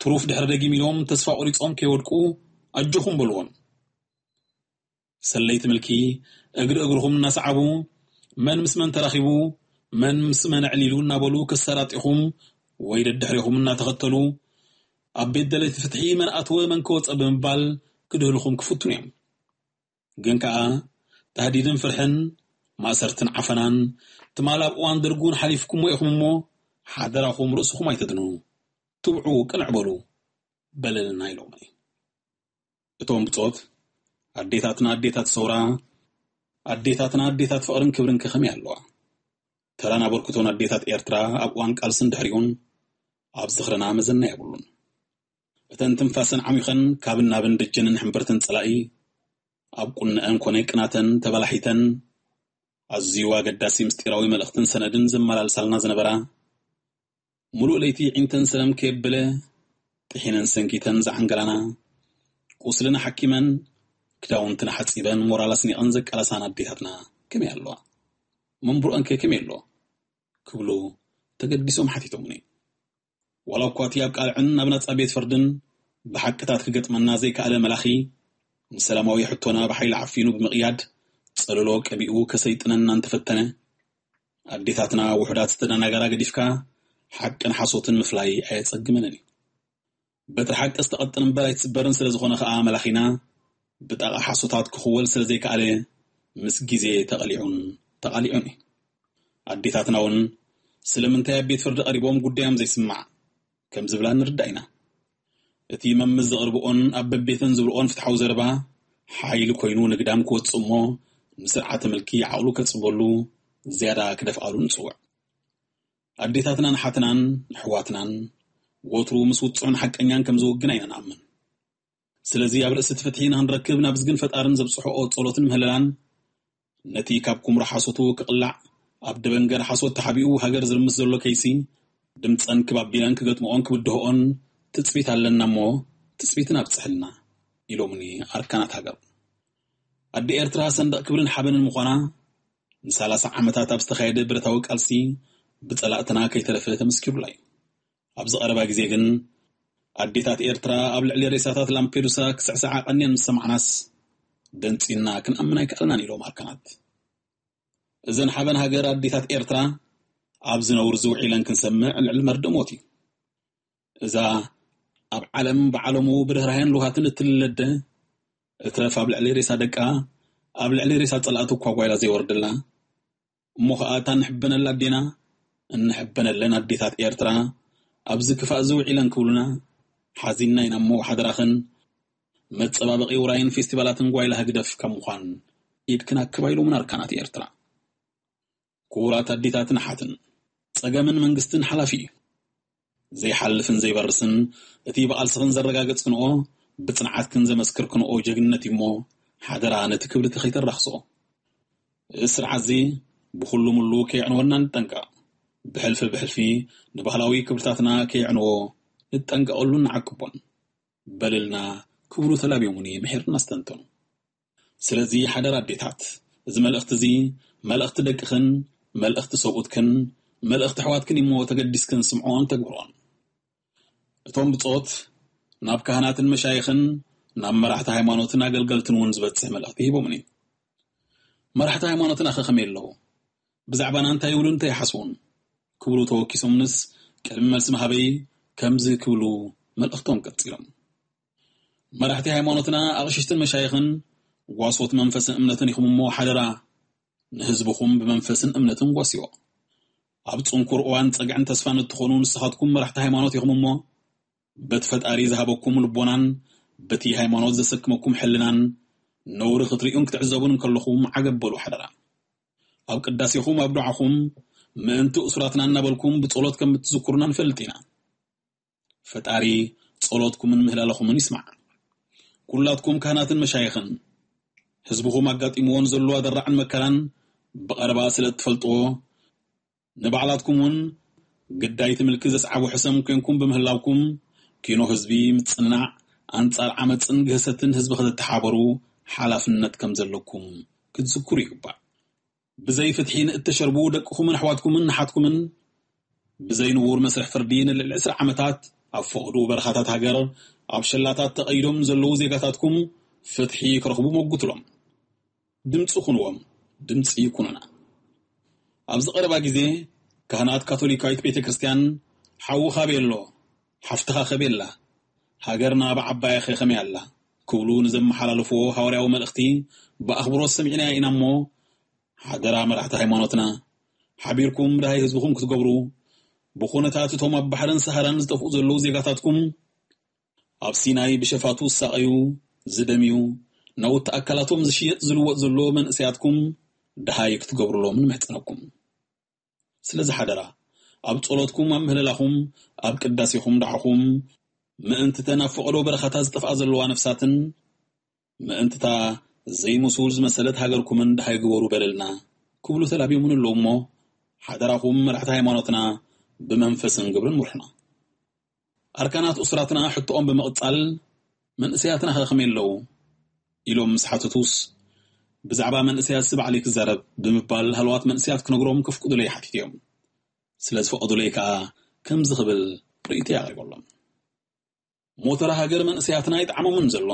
ትሩፍ ድሕሪ ደጊም ኢሎም ተስፋ ቆሪጾም ከይወድቁ ኣጆኹም በልዎም። ሰለይቲ ምልኪ እግሪ እግርኹም እናሰዓቡ፣ መን ምስ መን ተራኺቡ፣ መን ምስ መን ኣዕሊሉ እናበሉ ከሰራጢኹም ወይ ደድሕሪኹም እናተኸተሉ፣ ኣብ ቤት ደለይቲ ፍትሒ መን ኣተወ መን ከወጸ ብምባል ክድህልኹም ክፍትኑ እዮም። ግን ከኣ ታህዲድን ፍርሕን፣ ማእሰርትን ዓፈናን፣ ትማል ኣብ እዋን ደርጉን ሓሊፍኩሞ ኢኹም እሞ፣ ሓደራኹም ርእስኹም ኣይተድኑ። ትብዑ ቅንዕ በሉ፣ በለልና ኢሎምኒ። እቶም ብጾት፣ ኣዴታትና ኣዴታት ሰውራ፣ ኣዴታትና ኣዴታት ፍቕርን ክብርን ከ ከመይ ኣለዋ? ተራን ኣበርክቶን ኣዴታት ኤርትራ ኣብ እዋን ቃልስን ድሕሪኡን ኣብ ዝኽርና መዘና የብሉን። እተን ትንፋሰን ዓሚኸን ካብን ናብን ደጀንን ሕምብርትን ጸላኢ ኣብ ቁንዐን ኮነ ቅናተን ተበላሒተን ኣዝዩ ኣገዳሲ ምስጢራዊ መልእኽትን ሰነድን ዘመላልሳልና ዝነበራ፣ ሙሉእ ለይቲ ዒንተን ሰለም ከየብለ ጥሒነን ሰንኪተን ዝዓንገላና፣ ቁስልና ሓኪመን፣ ክዳውንትና ሓጺበን፣ ሞራል ኣስኒቐን ዘቃለሳና ኣዴታትና ከመይ ኣለዋ? መንብሮአን ከ ከመይ ኣሎ? ክብሉ ተገዲሶም ሓቲቶምኒ። ዋላ እኳ እቲ ኣብ ቃልዕን ኣብ ናጻ ቤት ፍርድን ብሓቅታት ክገጥመና ዘይከኣለ መላኺ፣ ንሰላማዊ ሕቶና ብሓይሊ ዓፊኑ ብምቕያድ፣ ጸለሎ ቀቢኡ ከሰይጥነና እንተፈተነ፣ ኣዴታትና ውሑዳት ዝተደናገራ ገዲፍካ፣ ሓቅን ሓሶትን ምፍላይ ኣየጸግመንን እዩ። በትሪ ሓቂ ዝተቐጥን እምበር ኣይትስበርን ስለ ዝኾነ ኸኣ መላኺና፣ ብጣቓ ሓሶታት ክኽወል ስለ ዘይከኣለ፣ ምስ ግዜ ተቐሊዑን ተቓሊዑን እዩ። ኣዴታትና እውን ስለምንታይ ኣብ ቤት ፍርዲ ቀሪቦም ጉዳዮም ዘይስማዕ ከም ዝብላ ንርዳእ ኢና። እቲ መምስ ዘቕርብኦን ኣብ በቤተን ዝብልኦን ፍትሓዊ ዘረባ ሓይሊ ኮይኑ ንግዳም ክወጽእ እሞ፣ ንስርዓተ ምልኪ ዓቕሉ ከጽበሉ ዝያዳ ክደፍኣሉ ንጽውዕ። ኣዴታትናን ኣሓትናን ኣሕዋትናን ወትሩ ምስ ውጹዕን ሓቀኛን ከም ዝውግና ኢና ንኣምን። ስለዚ ኣብ ርእሲ እቲ ፍትሒ ንኽንረክብ ናብ ዝግን ፈጣርን ዘብጽሖኦ ጸሎትን ምህለላን፣ ነቲ ካብ ኩምራ ሓሶቱ ክቕላዕ ኣብ ደበንገር ሓሶት ተሓቢኡ ሃገር ዝርምስ ዘሎ ከይሲ፣ ድምጸን ክብ ኣቢለን ክገጥምኦን ክብድህኦን ትጽቢት ኣለና እሞ፣ ትጽቢትና ኣብጽሕልና፣ ኢሎምኒ ኣርካናት ሃገር። ኣደ ኤርትራ ሰንደቕ ክብርን ሓበንን ምዃና፣ ንሳላሳ ዓመታት ኣብ ዝተኻየደ ብረታዊ ቃልሲ ብጸላእትና ከይተረፈ ተመስኪሩላ እዩ። ኣብዚ ቀረባ ግዜ ግን ኣዴታት ኤርትራ ኣብ ልዕሊ ሬሳታት ላምፔዱሳ ክስዕስዓ ቀንየን ምስ ሰማዕናስ ደንጺና ክንኣምን ኣይከኣልናን ኢሎም ኣርካናት። እዘን ሓበን ሃገር ኣዴታት ኤርትራ ኣብዚ ነውሪ ዝውዒለን ክንሰምዕ ልዕሊ መርድእ ሞት እዩ። እዛ ኣብ ዓለም ብዓለሙ ብርህራሄን ልውሃትን እትልለደ እትረፍ ኣብ ልዕሊ ሬሳ ደቃ ኣብ ልዕሊ ሬሳ ጸላእቲ እኳ ጓይላ ዘይወርድላ እሞ ኸኣ እታ እንሕበነላ ኣዴና፣ እንሕበነለን ኣዴታት ኤርትራ፣ ኣብዚ ክፋእ ዝውዒለን ክብሉና፣ ሓዚንና ኢና እሞ ሓደራኽን፣ መጸባበቒ ውራይን ፌስቲቫላትን ጓይላ ህግደፍ ካብ ምዃን ኢድክን ኣክባ ኢሎምና ኣርካናት ኤርትራ። ክቡራት ኣዴታትን ኣሓትን፣ ጸገምን መንግስትን ሓላፊ እዩ። ዘይሓልፍን ዘይበርስን፣ እቲ ብቓልስኽን ዘረጋገጽክንኦ፣ ብጽንዓትክን ዘመስከርክንኦ ጀግንነት እዩ እሞ፣ ሓደራ ነቲ ክብሪ ከይተራኽሶ። እዚ ስርዓት እዚ ብኹሉ ምሉ ከየዕንወና ንጠንቀቕ። ብሕልፊ ብሕልፊ ንባህላዊ ክብርታትና ከየዕንዎ ንጠንቀቐሉን ንዓቅቦን። በልልና ክብሉ ተላብዮሙኒ ምሒርና ኣስተንተኑ። ስለዚ ሓደራ ኣዴታት፣ እዚ መልእኽቲ እዚ መልእኽቲ ደቅኽን፣ መልእኽቲ ሰብኡትክን፣ መልእኽቲ ኣሕዋትክን እዩ እሞ ተገዲስክን ስምዖን ተግብሮን። እቶም ብጾት ናብ ካህናትን መሻይኽን፣ ናብ መራሕቲ ሃይማኖትን ኣገልገልትን እውን ዝበጽሕ መልእኽቲ ሂቦምኒ። መራሕቲ ሃይማኖትና ከ ከመይ ኣለዉ? ብዛዕባና እንታይ ይብሉን እንታይ ይሓስቡን? ክብሉ ተወኪሶምንስ ቅድሚ መልሲ ምሃበይ ከምዚ ክብሉ መልእኽቶም ቀጺሎም። መራሕቲ ሃይማኖትና ኣቕሽሽትን መሻይኽን ጓሶት መንፈስን እምነትን ኢኹም እሞ ሓደራ ንህዝብኹም ብመንፈስን እምነትን ጓስዮ። ኣብ ጽንኩር እዋን ጸግዕን ተስፋን እትኾኑ ንስኻትኩም መራሕቲ ሃይማኖት ኢኹም እሞ በቲ ፈጣሪ ዝሃበኩም ልቦናን በቲ ሃይማኖት ዘሰክመኩም ሕልናን ነውሪ ክትርእዩን ክትዕዘቡን እንከለኹም ዓገብ በሉ ሓደራ። ኣብ ቅዳሴኹም ኣብ ዱዓኹም ምእንቲ እሱራትና እናበልኩም ብጸሎት ከም እትዝክሩና ንፈልጥ ኢና። ፈጣሪ ጸሎትኩምን ምህላላኹምን ይስማዕ። ኩላትኩም ካህናትን መሻይኽን ህዝብኹም ኣጋጢምዎ ንዘሎ ኣደራዕን መከራን ብቐረባ ስለ እትፈልጥዎ ንባዕላትኩም እውን ግዳይ ትምልኪ ዘስዓቡ ሕሰም ኮንኩም ብምህላውኩም ኪኖ ህዝቢ ምጽንናዕ ኣንጻር ዓመጽን ግህሰትን ህዝቢ ከተተሓበሩ ሓላፍነት ከም ዘለኩም ክትዝክሩ ይግባእ። ብዘይ ፍትሒ ንእተሸርቡ ደቅኹምን ኣሕዋትኩምን ንሓትኩምን ብዘይ ንቡር መስርሕ ፍርዲ ንልዕሊ ዕስራ ዓመታት ኣብ ፈቕዱ በረኻታት ሃገር ኣብ ሸላታት ተቐይዶም ዘለዉ ዜጋታትኩም ፍትሒ ክረኽቡ መጉትሎም። ድምፂ ኩንዎም፣ ድምፂ ኩኑና። ኣብዚ ቀረባ ግዜ ካህናት ካቶሊካዊት ቤተ ክርስቲያን ሓውኻ ቤሎ፣ ሓፍትኻ ከቤላ፣ ሃገርና ብዓባያ ከ ከመይ ኣላ? ክብሉ ንዘመሓላለፍዎ ሃዋርያዊ መልእኽቲ ብኣኽብሮት ሰሚዕናዮ ኢና እሞ፣ ሓደራ መራሕቲ ሃይማኖትና፣ ሓቢርኩም ደሃይ ህዝብኹም ክትገብሩ፣ ብኹነታት እቶም ኣብ ባሕርን ሰሃራን ዝጠፍኡ ዘለዉ ዜጋታትኩም፣ ኣብ ሲናይ ብሸፋቱ ዝሳቐዩ፣ ዝደምዩ፣ ናውቲ ኣካላቶም ዝሽየጥ ዝልወጥ ዘሎ መንእሰያትኩም ደሃይ ክትገብሩሎም ንምሕጸነኩም። ስለዚ ሓደራ፣ ኣብ ጸሎትኩም፣ ኣብ ምህለላኹም፣ ኣብ ቅዳሴኹም ደዓኹም፣ ምእንቲ ተን ኣብ ፈቐዶ በረኻታት ዝጠፍኣ ዘለዋ ነፍሳትን፣ ምእንቲ እታ ዘይምስውር ዝመሰለት ሃገርኩምን ደሃይ ግበሩ በለልና ክብሉ ተላብዮምን ኣለዉ እሞ፣ ሓደራኹም መራሕቲ ሃይማኖትና ብመንፈስን ግብርን ምርሑና። ኣርካናት ኡስራትና ሕቶኦም ብምቕጻል፣ መንእሰያትና ከ ከመይ ኣለዉ? ኢሎም ምስ ሓተቱስ፣ ብዛዕባ መንእሰያትሲ ባዕለይ ክዛረብ ብምባል ሃለዋት መንእሰያት ክነግሮም ከፍቅዱለይ ሓቲቶም። ስለ ዝፈቐዱለይ ከኣ ከምዚ ክብል ርእይቶይ ኣቕሪበሎም። ሞተራ ሃገር መንእሰያትና ኣይጠዓሞምን ዘሎ።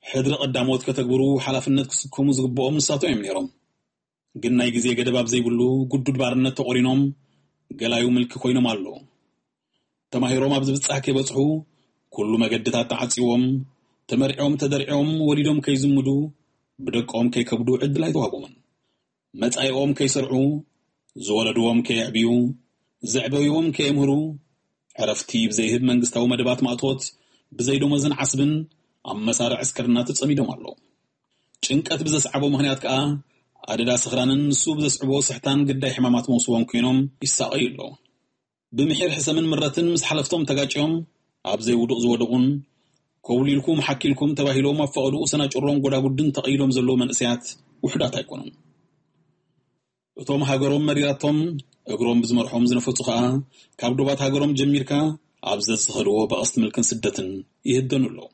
ሕድሪ ቀዳሞት ከተግብሩ ሓላፍነት ክስከሙ ዝግብኦም ንሳቶም እዮም ነይሮም። ግን ናይ ግዜ ገደብ ኣብ ዘይብሉ ግዱድ ባርነት ተቖሪኖም ገላዩ ምልኪ ኮይኖም ኣለዉ። ተማሂሮም ኣብ ዝብጻሕ ከይበጽሑ ኩሉ መገድታት ተዓጽይዎም፣ ተመርዕዮም ተደርዕዮም ወሊዶም ከይዝምዱ፣ ብደቆም ከይከብዱ ዕድል ኣይተዋህቦምን። መጻኢኦም ከይሰርዑ፣ ዝወለድዎም ከየዕብዩ፣ ዘዕበይዎም ከየምህሩ፣ ዕረፍቲ ብዘይህብ መንግስታዊ መደባት ማእቶት፣ ብዘይ ደሞዝን ዓስብን ኣብ መሳርዕ ዕስክርና ተጸሚዶም ኣለዉ። ጭንቀት ብዘስዓቦ ምኽንያት ከኣ ኣደዳ ስኽራንን ንሱ ብዘስዕቦ ስሕታን ግዳይ ሕማማት መውስቦም ኮይኖም ይሳቐዩ ኣለዉ። ብምሒር ሕሰምን ምረትን ምስ ሓለፍቶም ተጋጭዮም ኣብ ዘይውዱቕ ዝወደቑን፣ ኮብሊልኩም ሓኪልኩም ተባሂሎም ኣብ ፈቐድኡ ሰናጭሮን ጎዳጉድን ተቐይዶም ዘለዉ መንእሰያት ውሑዳት ኣይኮኑን። እቶም ሃገሮም መሪራቶም እግሮም ብዝመርሖም ዝነፈጹ ከኣ ካብ ዶባት ሃገሮም ጀሚርካ ኣብ ዘዝኸድዎ ብቐስት ምልክን ስደትን ይህደኑ ኣለዉ።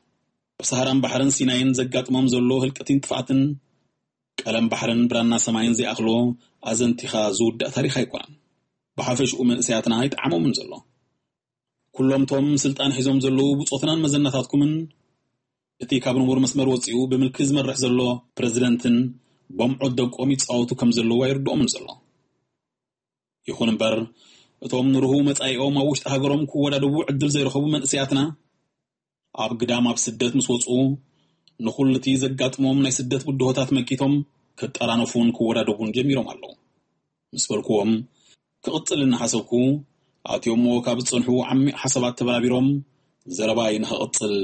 ብሰሃራን ባሕርን ሲናይን ዘጋጥሞም ዘሎ ህልቅቲን ጥፍኣትን ቀለም ባሕርን ብራና ሰማይን ዘይኣኽሎ ኣዘንቲኻ ዝውዳእ ታሪኽ ኣይኮነን። ብሓፈሽኡ መንእሰያትና ኣይጠዓሞምን ዘሎ። ኩሎም እቶም ስልጣን ሒዞም ዘለዉ ብጾትናን መዘናታትኩምን እቲ ካብ ንቡር መስመር ወጺኡ ብምልኪ ዝመርሕ ዘሎ ፕረዚደንትን በምዖት ደቆም ይጻወቱ ከም ዘለዉ ኣይርድኦምን ዘሎ። ይኹን እምበር፣ እቶም ንርሁው መጻኢኦም ኣብ ውሽጢ ሃገሮም ክወዳደቡ ዕድል ዘይረኸቡ መንእሰያትና፣ ኣብ ግዳም ኣብ ስደት ምስ ወጹ፣ ንኹሉ እቲ ዘጋጥሞም ናይ ስደት ብድሆታት መኪቶም ክጠራነፉን ክወዳደቡን ጀሚሮም ኣለዉ። ምስ በልክዎም፣ ክቕጽል እናሓሰብኩ፣ ኣትዮምዎ ካብ ዝጸንሑ ዓሚቕ ሓሳባት ተበራቢሮም፣ ዘረባይ ንኽቕጽል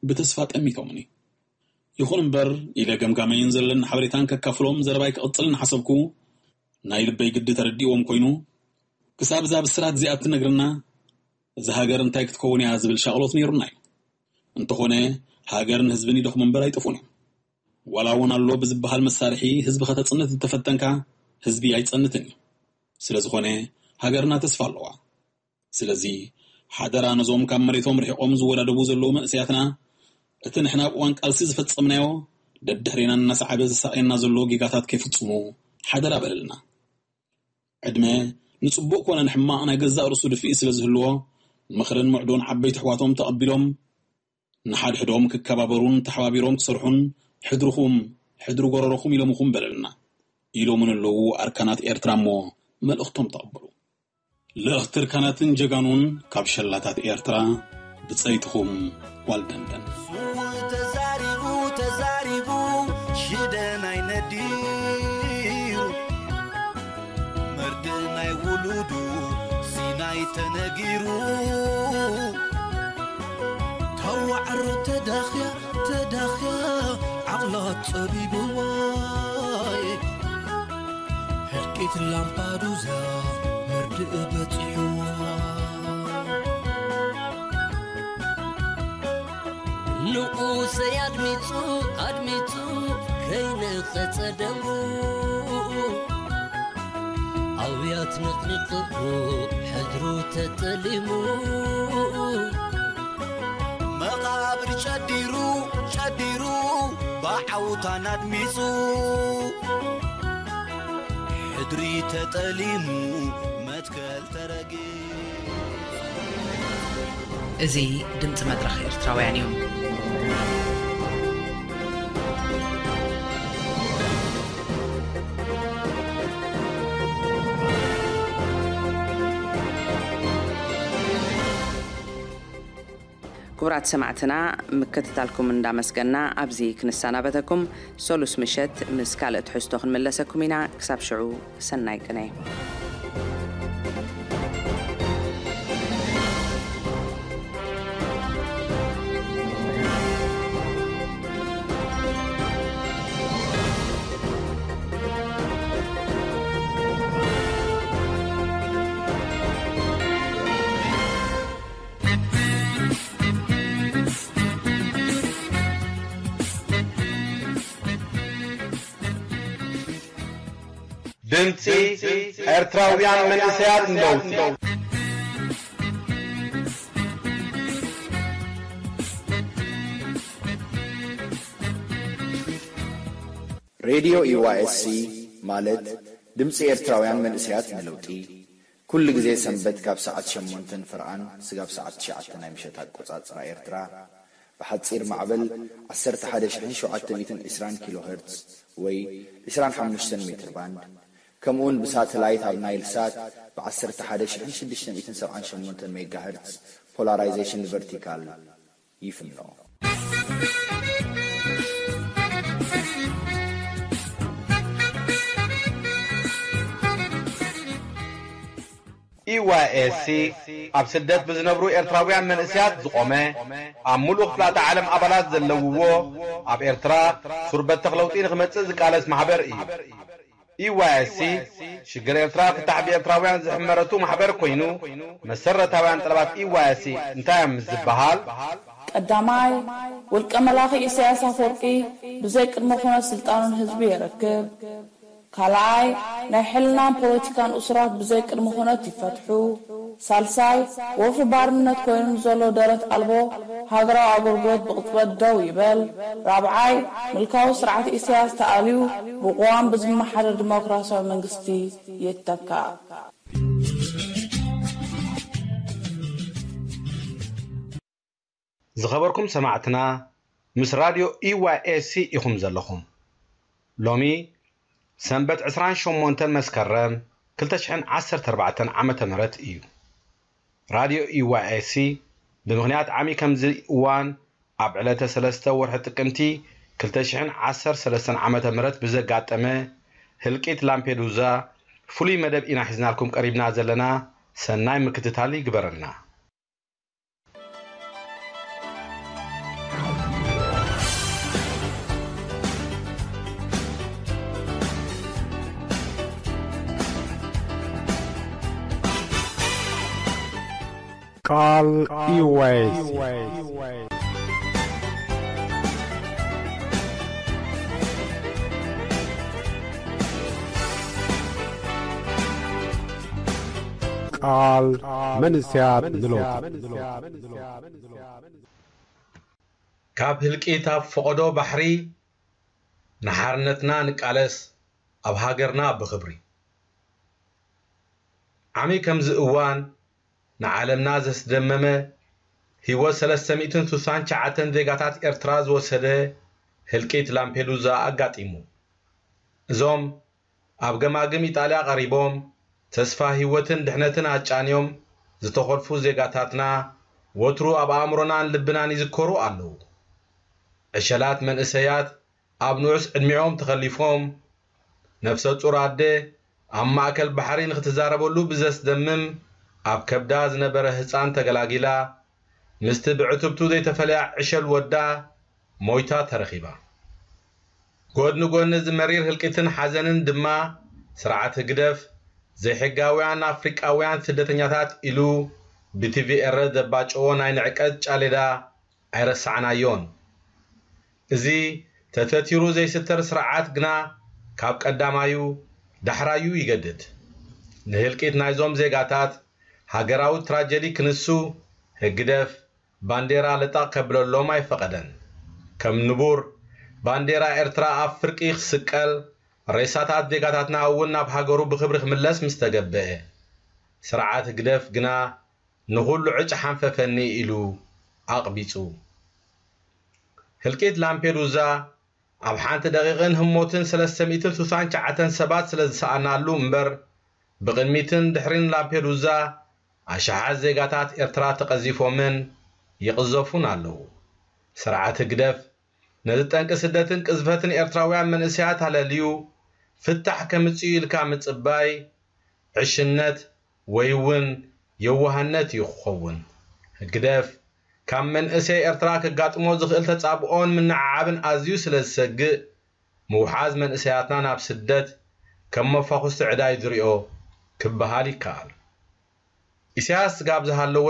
ብተስፋ ጠሚቶምኒ። ይኹን እምበር፣ ኢለ ገምጋመይን ዘለኒ ሓበሬታን ከካፍሎም ዘረባይ ክቕጽል እናሓሰብኩ፣ ናይ ልበይ ግዲ ተረዲእዎም ኮይኑ፣ ክሳብ እዛ ብስራት እዚኣ እትነግረና፣ እዛ ሃገር እንታይ ክትከውን እያ ዝብል ሻቕሎት ነይሩና እዩ። እንተኾነ፣ ሃገርን ህዝብን ይደኽሙ እምበር ኣይጠፉን እዮም። ዋላ እውን ኣሎ ብዝበሃል መሳርሒ ህዝቢ ከተጽንት እንተፈተንካ፣ ህዝቢ ኣይጸንትን እዩ። ስለ ዝኾነ፣ ሃገርና ተስፋ ኣለዋ። ስለዚ፣ ሓደራ ነዞም ካብ መሬቶም ርሒቖም ዝወዳደቡ ዘለዉ መንእሰያትና፣ እቲ ንሕና ኣብ እዋን ቃልሲ ዝፈጸምናዮ፣ ደድሕሬና እናሰዓበ ዘሳቕየና ዘሎ ጌጋታት ከይፍጽሙ ሓደራ በለልና። ዕድመ ንጽቡቕ ኮነ ንሕማቕ ናይ ገዛእ ርእሱ ድፍኢት ስለ ዝህልዎ፣ ምኽርን ምዕዶን ዓበይቲ ኣሕዋቶም ተቐቢሎም፣ ንሓድሕዶም ክከባበሩን ተሓባቢሮም ክሰርሑን፣ ሕድርኹም፣ ሕድሪ ጎረሮኹም ኢሎምኹም በለልና፣ ኢሎምን ኣለዉ ኣርካናት ኤርትራ እሞ መልእኽቶም ተቐበሉ። ልእኽቲ ኣርካናትን ጀጋኑን ካብ ሸላታት ኤርትራ፣ ብጸይትኹም ጓል ደንደን። ስዉእ ተዛሪቡ፣ ተዛሪቡ፣ ሽደ ናይ ነዲሩ፣ መርድእ ናይ ውሉዱ ሲናይ ተነጊሩ። ተዋዕሮ ተዳኽያ፣ ተዳኽያ፣ ዓቕላ ጸቢብዋይ። ህልቂት ላምፓዱዛ መርድእ በጺሕዋ። ንኡሰይ ኣድሚጹ፣ ኣድሚጹ፣ ከይነኸጸ ደሙ። ኣውያት ነቕኒቕዎ፣ ሕድሩ ተጠሊሙ። መቓብር ጨዲሩ፣ ጨዲሩ፣ ብዓውታን ኣድሚጹ። ሕድሪ ተጠሊሙ፣ መትከል ተረጊጹ። እዚ ድምጺ መድረኽ ኤርትራውያን እዩ። ክቡራት ሰማዕትና፣ ምክትታልኩም እንዳመስገና ኣብዚ ክንሰናበተኩም። ሰሉስ ምሸት ምስ ካልእ ትሕዝቶ ክንምለሰኩም ኢና። ክሳብ ሽዑ፣ ሰናይ ቅነ። ድምፂ ኤርትራውያን መንእሰያት ንለውጢ። ሬድዮ ዩ ዋይ ኤስ ሲ ማለት ድምፂ ኤርትራውያን መንእሰያት ንለውጢ፣ ኩሉ ግዜ ሰንበት ካብ ሰዓት ሸሞንተን ፍርቓን ስጋብ ሰዓት ትሽዓተ ናይ ምሸት ኣቆጻጽራ ኤርትራ፣ ብሓጺር ማዕበል ዓሰርተ ሓደ ሺሕን ሸውዓተ ሚእትን ዕስራን ኪሎ ሄርትዝ ወይ ዕስራን ሓሙሽተን ሜትር ባንድ፣ ከምኡውን ብሳተላይት ኣብ ናይል ሳት ብ ዓሰርተ ሓደ ሺሕን ሽዱሽተ ሚእትን ሰብዓን ሸሞንተን ሜጋ ሄርትዝ ፖላራይዜሽን ቨርቲካል ይፍኖ። ኢ ዋይ ኤስ ሲ ኣብ ስደት ብዝነብሩ ኤርትራውያን መንእሰያት ዝቖመ፣ ኣብ ሙሉእ ክፍላተ ዓለም ኣባላት ዘለውዎ፣ ኣብ ኤርትራ ሱር በተኽ ለውጢ ንኽመጽእ ዝቃለስ ማሕበር እዩ። ኢ ዋይ ኤስ ሲ ሽግር ኤርትራ ፍታሕ ብኤርትራውያን ዝሕመረቱ ማሕበር ኮይኑ፣ መሰረታውያን ጠለባት ኢ ዋይ ኤስ ሲ እንታይ እዮም ምስ ዝበሃል? ቀዳማይ፣ ውልቀ መላኺ ኢሳያስ ኣፈወርቂ ብዘይ ቅድመ ኩነት ስልጣኑን ህዝቢ የረክብ። ካልኣይ፣ ናይ ሕልናን ፖለቲካን እሱራት ብዘይ ቅድመ ኩነት ይፈትሑ። ሳልሳይ፣ ወፍሪ ባርነት ኮይኑ ንዘሎ ደረት ኣልቦ ሃገራዊ ኣገልግሎት ብቕጽበት ደው ይበል። ራብዓይ፣ ምልካዊ ስርዓት ኢሳያስ ተኣልዩ ብቅዋም ብዝመሓደር ዲሞክራሲያዊ መንግስቲ ይተካእ። ዝኸበርኩም ሰማዕትና፣ ምስ ራድዮ ኢ ዋይ ኤስ ሲ ኢኹም ዘለኹም። ሎሚ ሰንበት ዕስራን ሸሞንተን መስከረም ክልተ ሽሕን ዓሰርተ ኣርባዕተን ዓመተ ምህረት እዩ። ራድዮ ኢ ዋይ ኤስ ሲ ብምኽንያት ዓሚ ከምዚ እዋን ኣብ ዕለተ ሰለስተ ወርሒ ጥቅምቲ ክልተ ሽሕን ዓሰርተ ሰለስተን ዓመተ ምህረት ብዘጋጠመ ህልቂት ላምፔዱዛ ፍሉይ መደብ ኢና ሒዝናልኩም ቀሪብና ዘለና። ሰናይ ምክትታል ይግበረልና። ቃል ኢ ዋይ ኤስ። ቃል መንእሰያት ንለውጢ። ካብ ህልቂት ኣብ ፈቐዶ ባሕሪ ንሓርነትና ንቃለስ፣ ኣብ ሃገርና ብኽብሪ። ዓሚ ከምዚ እዋን ንዓለምና ዘስደመመ፣ ህይወት ሰለስተ ሚእትን ስሳን ትሽዓተን ዜጋታት ኤርትራ ዝወሰደ ህልቂት ላምፔዱዛ ኣጋጢሙ። እዞም ኣብ ገማግም ኢጣልያ ቀሪቦም፣ ተስፋ ህይወትን ድሕነትን ኣጫንዮም ዝተኾልፉ ዜጋታትና፣ ወትሩ ኣብ ኣእምሮናን ልብናን ይዝከሩ ኣለዉ። ዕሸላት መንእሰያት ኣብ ንኡስ ዕድሚኦም ተኸሊፎም፣ ነፍሰ ጹር ኣደ ኣብ ማእከል ባሕሪ ንኽትዛረበሉ ብዘስደምም፣ ኣብ ከብዳ ዝነበረ ህጻን ተገላጊላ፣ ምስቲ ብዕትብቱ ዘይተፈልያ ዕሸል ወዳ ሞይታ ተረኺባ። ጎድኒ ጎድኒ እዚ መሪር ህልቂትን ሓዘንን ድማ፣ ስርዓት ህግደፍ፣ ዘይሕጋውያን ኣፍሪቃውያን ስደተኛታት ኢሉ ብቲቪ ኤረ ዘባጨዎ ናይ ንዕቀት ጫሌዳ ኣይረሳዕናዮን። እዚ ተተቲሩ ዘይስተር ስርዓት ግና ካብ ቀዳማዩ ዳሕራዩ ይገድድ። ንህልቂት ናይዞም ዜጋታት ሃገራዊ ትራጀዲ ክንሱ ህግደፍ ባንዴራ ልጣቕ ከብለሎም ኣይፈቐደን። ከም ንቡር ባንዴራ ኤርትራ ኣብ ፍርቂ ክስቀል፣ ሬሳታት ዜጋታትና እውን ናብ ሃገሩ ብኽብሪ ክምለስ ምስ ተገብአ፣ ስርዓት ህግደፍ ግና ንኹሉ ዕጭ ሓንፈፈኒ ኢሉ ኣቕቢጹ። ህልቂት ላምፔዱዛ ኣብ ሓንቲ ደቂቕን ህሞትን ሰለስተ ሚእትን ስሳን ትሽዓተን ሰባት ስለ ዝሰኣናሉ እምበር፣ ብቕድሚትን ድሕሪን ላምፔዱዛ ኣሽሓት ዜጋታት ኤርትራ ተቐዚፎምን ይቕዘፉን ኣለዉ። ስርዓት ህግደፍ ነዚ ጠንቂ ስደትን ቅዝፈትን ኤርትራውያን መንእሰያት ኣለልዩ ፍታሕ ከምጽእ ኢልካ ምጽባይ ዕሽነት ወይ እውን የዋህነት እዩ ክኸውን። ህግደፍ ካብ መንእሰይ ኤርትራ ከጋጥሞ ዝኽእል ተጻብኦን ምንዕዓብን ኣዝዩ ስለ ዝሰግእ፣ ምውሓዝ መንእሰያትና ናብ ስደት ከም መፋኹስቲ ዕዳ እዩ ዝሪኦ ክበሃል ይከኣል። ኢሳያስ ስጋብ ዝሃለወ፣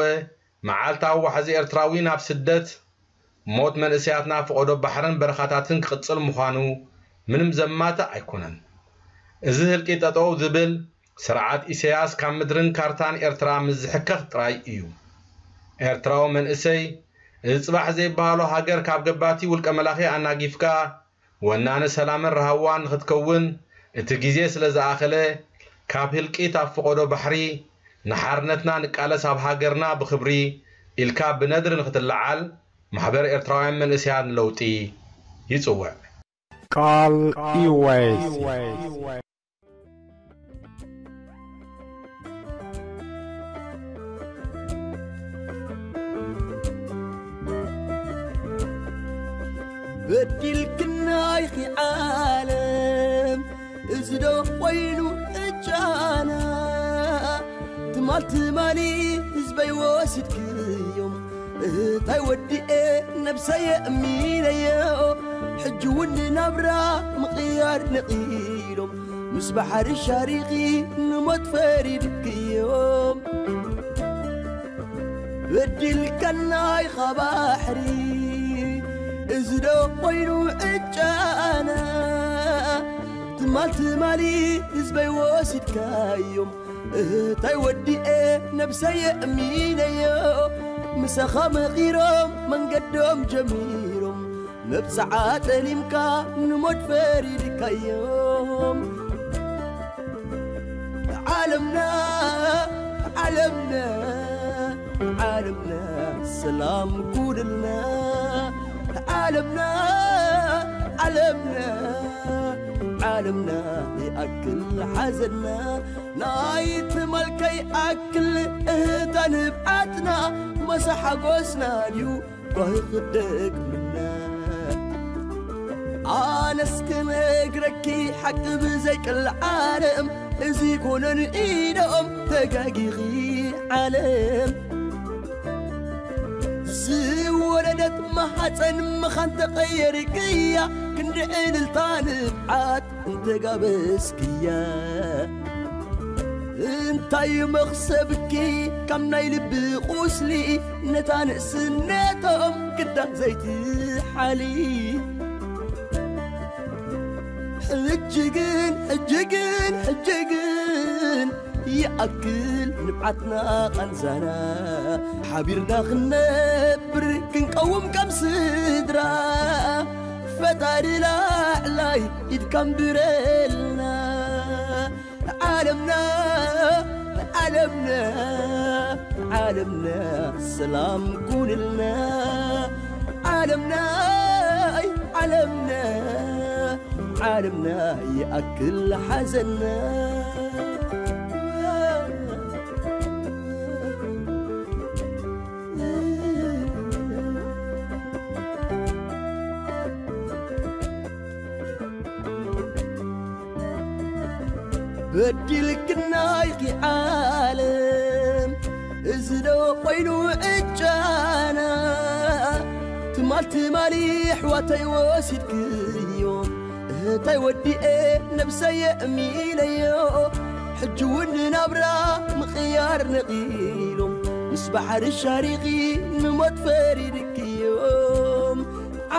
መዓልታዊ ዋሕዚ ኤርትራዊ ናብ ስደት፣ ሞት መንእሰያትና ፈቐዶ ባሕርን በረኻታትን ክቕጽል ምዃኑ ምንም ዘማትእ ኣይኮነን። እዚ ህልቂ ጠጠው ዝብል፣ ስርዓት ኢሳያስ ካብ ምድርን ካርታን ኤርትራ ምስ ዝሕከኽ ጥራይ እዩ። ኤርትራዊ መንእሰይ፣ እዚ ጽባሕ ዘይበሃሎ ሃገር ካብ ገባቲ ውልቀ መላኺ ኣናጊፍካ፣ ወናኒ ሰላምን ራህዋን ንኽትከውን እቲ ግዜ ስለ ዝኣኸለ፣ ካብ ህልቂት ኣብ ፈቐዶ ባሕሪ ንሓርነትና ንቃለስ ኣብ ሃገርና ብኽብሪ ኢልካ ብነድሪ ንኽትለዓል ማሕበር ኤርትራውያን መንእሰያት ንለውጢ ይጽውዕ። ቃል ኢወይስ። በዲልክና ኢኺ ዓለም፣ እዚ ዶ ኮይኑ ዕጫና? ትማል ትማሊ ህዝበይ ወሲድክዮም፣ እህታይ ወዲኤ ነብሰየ እሚነዮ። ሕጂ እውን ንናብራ ምቕያር ነቒሎም፣ ምስ ባሕሪ ሻሪኺ ንሞት ፈሪድክዮም። በዲልካና ኢኻ ባሕሪ፣ እዚ ዶ ኮይኑ ዕጫና? ትማል ትማሊ ህዝበይ ወሲድካዮም፣ እህታይ ወዲኤ ነብሰየ እሚነዮ። ምሳኻ መኺሮም መንገዶም ጀሚሮም፣ መብጽዓ ጠሊምካ ንሞት ፈሪድካዮም። ዓለምና፣ ዓለምና፣ ዓለምና፣ ሰላም ኩንልና። ዓለምና፣ ዓለምና፣ ዓለምና፣ ይኣክል ሓዘንና። ናይ ትማል ከይኣክል እህታ ንብዓትና፣ መሳ ሓጎስና ድዩ ጓሂ ክደግምና? ኣነስ ክነግረኪ ሓቂ ብዘይቅልዓለም፣ እዚ ኮነን ኢዶም ተጋጊኺ ዓለም። ዝወለደት ማሓፀን ምኻን ተቐየርክያ፣ ክንዲ ዕልልታ ንብዓት እንተጋበስክያ። እንታይ መኽሰብኪ ካብ ናይ ልቢ ቁስሊ፣ ነታ ንእስነቶም ክዳን ዘይትሓሊ። ሕጂ ግን፣ ሕጂ ግን፣ ሕጂ ግን ይኣክል ንብዓትና ቃንዛና፣ ሓቢርና ክንነብር ክንቀውም ከም ስድራ። ፈጣሪ ላዕላይ ኢድካ ንብረልና። ዓለምና፣ ዓለምና፣ ዓለምና፣ ሰላም ኩንልና። ዓለምና፣ ዓለምና፣ ዓለምና ይኣክል ሓዘንና። በዲልክና ኢኺ ዓለም፣ እዚ ዶ ኮይኑ ዕጫና? ትማል ትማሊ ኣሕዋተይ ወሲድክዮ፣ እህታይ ወዲኤ ነብሰየ እሚነዮ። ሕጂ እውን ንናብራ ምቕያር ነቒሎም፣ ምስ ባሕሪ ሻሪኺ ንሞት ፈሪድክዮም።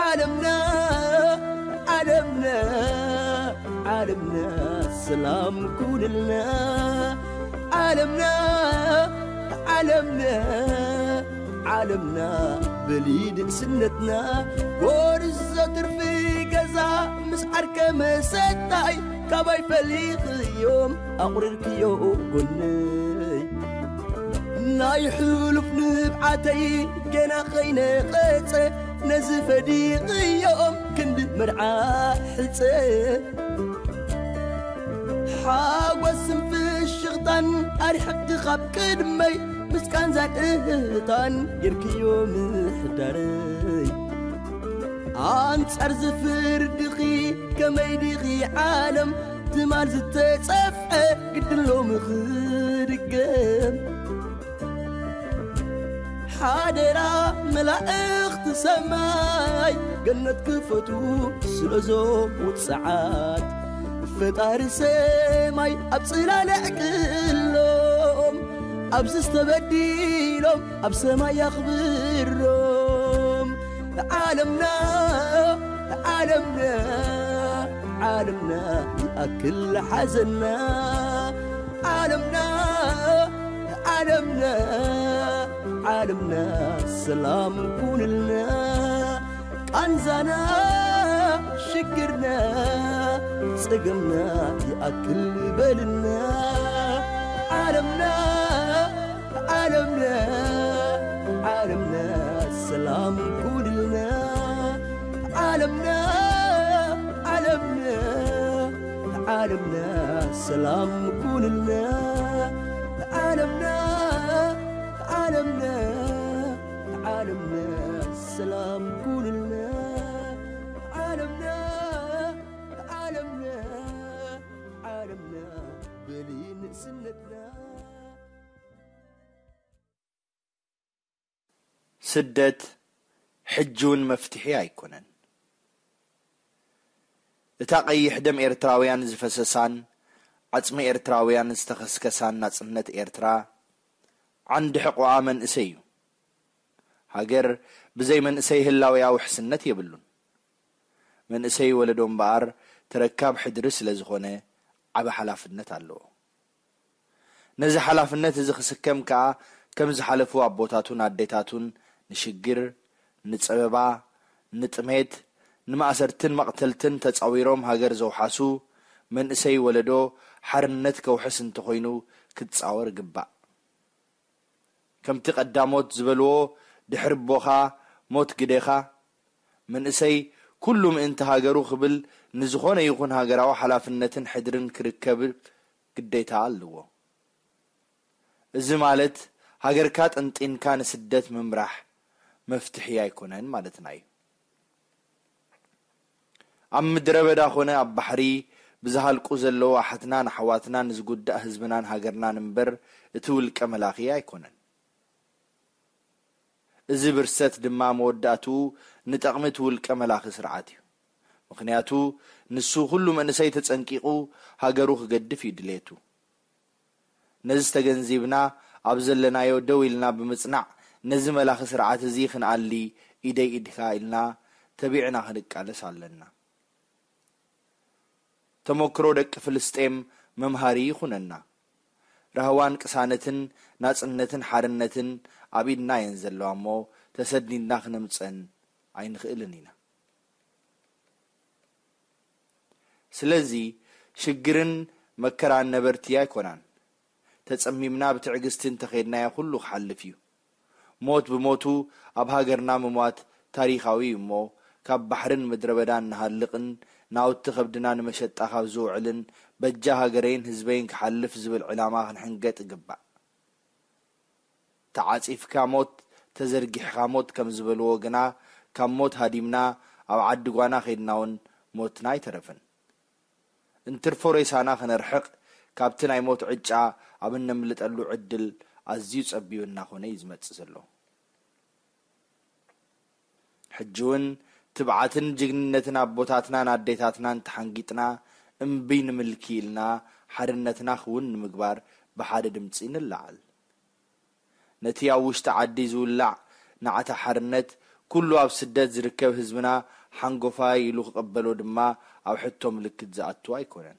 ዓለምና፣ ዓለምና፣ ዓለምና፣ ሰላም ኩንልና። ዓለምና፣ ዓለምና፣ ዓለምና፣ በሊ ድቅስነትና። ጎርዞ ትርፊ ገዛ ምስ ዓርከ መሰታይ፣ ካባይ ፈሊኽዮም ኣቑሪርክዮ ጎነይ። ናይ ሕሉፍ ንብዓተይ ገና ኸይነቐጸ፣ ነዚ ፈዲቕዮም ክንዲ መርዓ ሕጸ። ሓጎስን ፍሽኽታን ኣርሒቕኪ ካብ ቅድመይ፣ ቃንዛን እህታን ጌርክዮ ምሕዳረይ። ኣንጻር ዝፍርድኺ ከመይ ዲኺ ዓለም፣ ትማል ዝተጸፍዐ ግድን ሎሚ ክድገም። ሓደራ መላእኽቲ ሰማይ፣ ገነት ክፈቱ ስለዞም ውጽዓት። ፈጣሪ ሰማይ ኣብ ጽላል ኣዕቅሎም፣ ኣብዚ ዝተበዲሎም ኣብ ሰማይ ኣኽብሮም። ዓለምና፣ ዓለምና፣ ዓለምና ይኣክል ሓዘንና። ዓለምና፣ ዓለምና፣ ዓለምና ሰላም ኩንልና። ቃንዛና፣ ሽግርና፣ ጸገምና ይኣክል በልና። ዓለምና፣ ዓለምና፣ ዓለምና ሰላም ኩንልና። ዓለምና፣ ዓለምና፣ ዓለምና ሰላም ኩንልና። ዓለምና፣ ዓለምና፣ ዓለምና ሰላም ኩንልና። ዓለምና፣ ዓለምና፣ ዓለምና በሊ ንእስነትና። ስደት ሕጂ እውን መፍትሒ ኣይኮነን። እታ ቀይሕ ደም ኤርትራውያን ዝፈሰሳን ዓጽሚ ኤርትራውያን ዝተኸስከሳን ናጽነት ኤርትራ ዓንዲ ሕቖኣ መንእሰይ እዩ። ሃገር ብዘይ መንእሰይ ህላዌኣ ውሕስነት የብሉን። መንእሰይ ወለዶ እምበኣር ተረካብ ሕድሪ ስለ ዝኾነ ዓቢ ሓላፍነት ኣለዎ። ነዚ ሓላፍነት እዚ ክስከም ከኣ ከም ዝሓለፉ ኣቦታቱን ኣዴታቱን ንሽግር፣ ንጸበባ፣ ንጥሜት፣ ንማእሰርትን መቕተልትን ተጻዊሮም ሃገር ዘውሓሱ መንእሰይ ወለዶ ሓርነት ከውሕስ እንተኾይኑ ክጻወር ግባእ። ከምቲ ቀዳሞት ዝበልዎ ድሕሪ ኣቦኻ ሞት ግደኻ፣ መንእሰይ ኩሉ ምእንቲ ሃገሩ ክብል ንዝኾነ ይኹን ሃገራዊ ሓላፍነትን ሕድርን ክርከብ ግዴታ ኣለዎ። እዚ ማለት ሃገርካ ጠንጢንካ ንስደት ምምራሕ መፍትሒ ኣይኮነን ማለትና እዩ። ኣብ ምድረ በዳ ኾነ ኣብ ባሕሪ ብዝሃልቁ ዘለዉ ኣሓትናን ኣሕዋትናን ዝጉዳእ ህዝብናን ሃገርናን እምበር እቲ ውልቀ መላኺ ኣይኮነን። እዚ ብርሰት ድማ መወዳእትኡ ንጠቕሚ እቲ ውልቀ መላኺ ስርዓት እዩ። ምኽንያቱ ንሱ ኩሉ መንእሰይ ተጸንቂቑ ሃገሩ ክገድፍ እዩ ድሌቱ። ነዚ ተገንዚብና ኣብ ዘለናዮ ደው ኢልና ብምጽናዕ ነዚ መላኺ ስርዓት እዚ ክንኣሊ ኢደይ ኢድካ ኢልና ተቢዕና ክንቃለስ ኣለና። ተመክሮ ደቂ ፍልስጤም መምሃሪ ይኹነና። ራህዋን ቅሳነትን ናጽነትን ሓርነትን ኣብ ኢድና እየን ዘለዋ እሞ ተሰዲድና ክነምጸን ኣይንኽእልን ኢና። ስለዚ ሽግርን መከራን ነበርቲ ኣይኮናን። ተጸሚምና ብትዕግስቲ እንተኸድናዮ ኩሉ ክሓልፍ እዩ። ሞት ብሞቱ ኣብ ሃገርና ምሟት ታሪኻዊ እዩ እሞ ካብ ባሕርን ምድረ በዳን ንሃልቕን ናውቲ ከብድና ንመሸጣ ካብ ዝውዕልን በጃ ሃገረይን ህዝበይን ክሓልፍ ዝብል ዕላማ ክንሕንገጥ ይግባእ። ተዓጺፍካ ሞት፣ ተዘርጊሕካ ሞት ከም ዝበልዎ ግና ካብ ሞት ሃዲምና ኣብ ዓዲ ጓና ከይድና እውን ሞትና ኣይተረፈን። እንትርፎ ሬሳና ከነርሕቕ ካብቲ ናይ ሞት ዕጫ ኣብ እነምልጠሉ ዕድል ኣዝዩ ጸቢቡ እናኾነ እዩ ዝመጽእ ዘሎ። ሕጂ እውን ትብዓትን ጅግንነትን ኣቦታትናን ኣዴታትናን ተሓንጊጥና እምቢ ንምልኪ ኢልና ሓርነትና ክውን ንምግባር ብሓደ ድምጺ ንለዓል። ነቲ ኣብ ውሽጢ ዓዲ ዝውላዕ ናዕታ ሓርነት ኩሉ ኣብ ስደት ዝርከብ ህዝብና ሓንጎፋይ ኢሉ ክቕበሎ ድማ ኣብ ሕቶ ምልክት ዝኣቱ ኣይኮነን።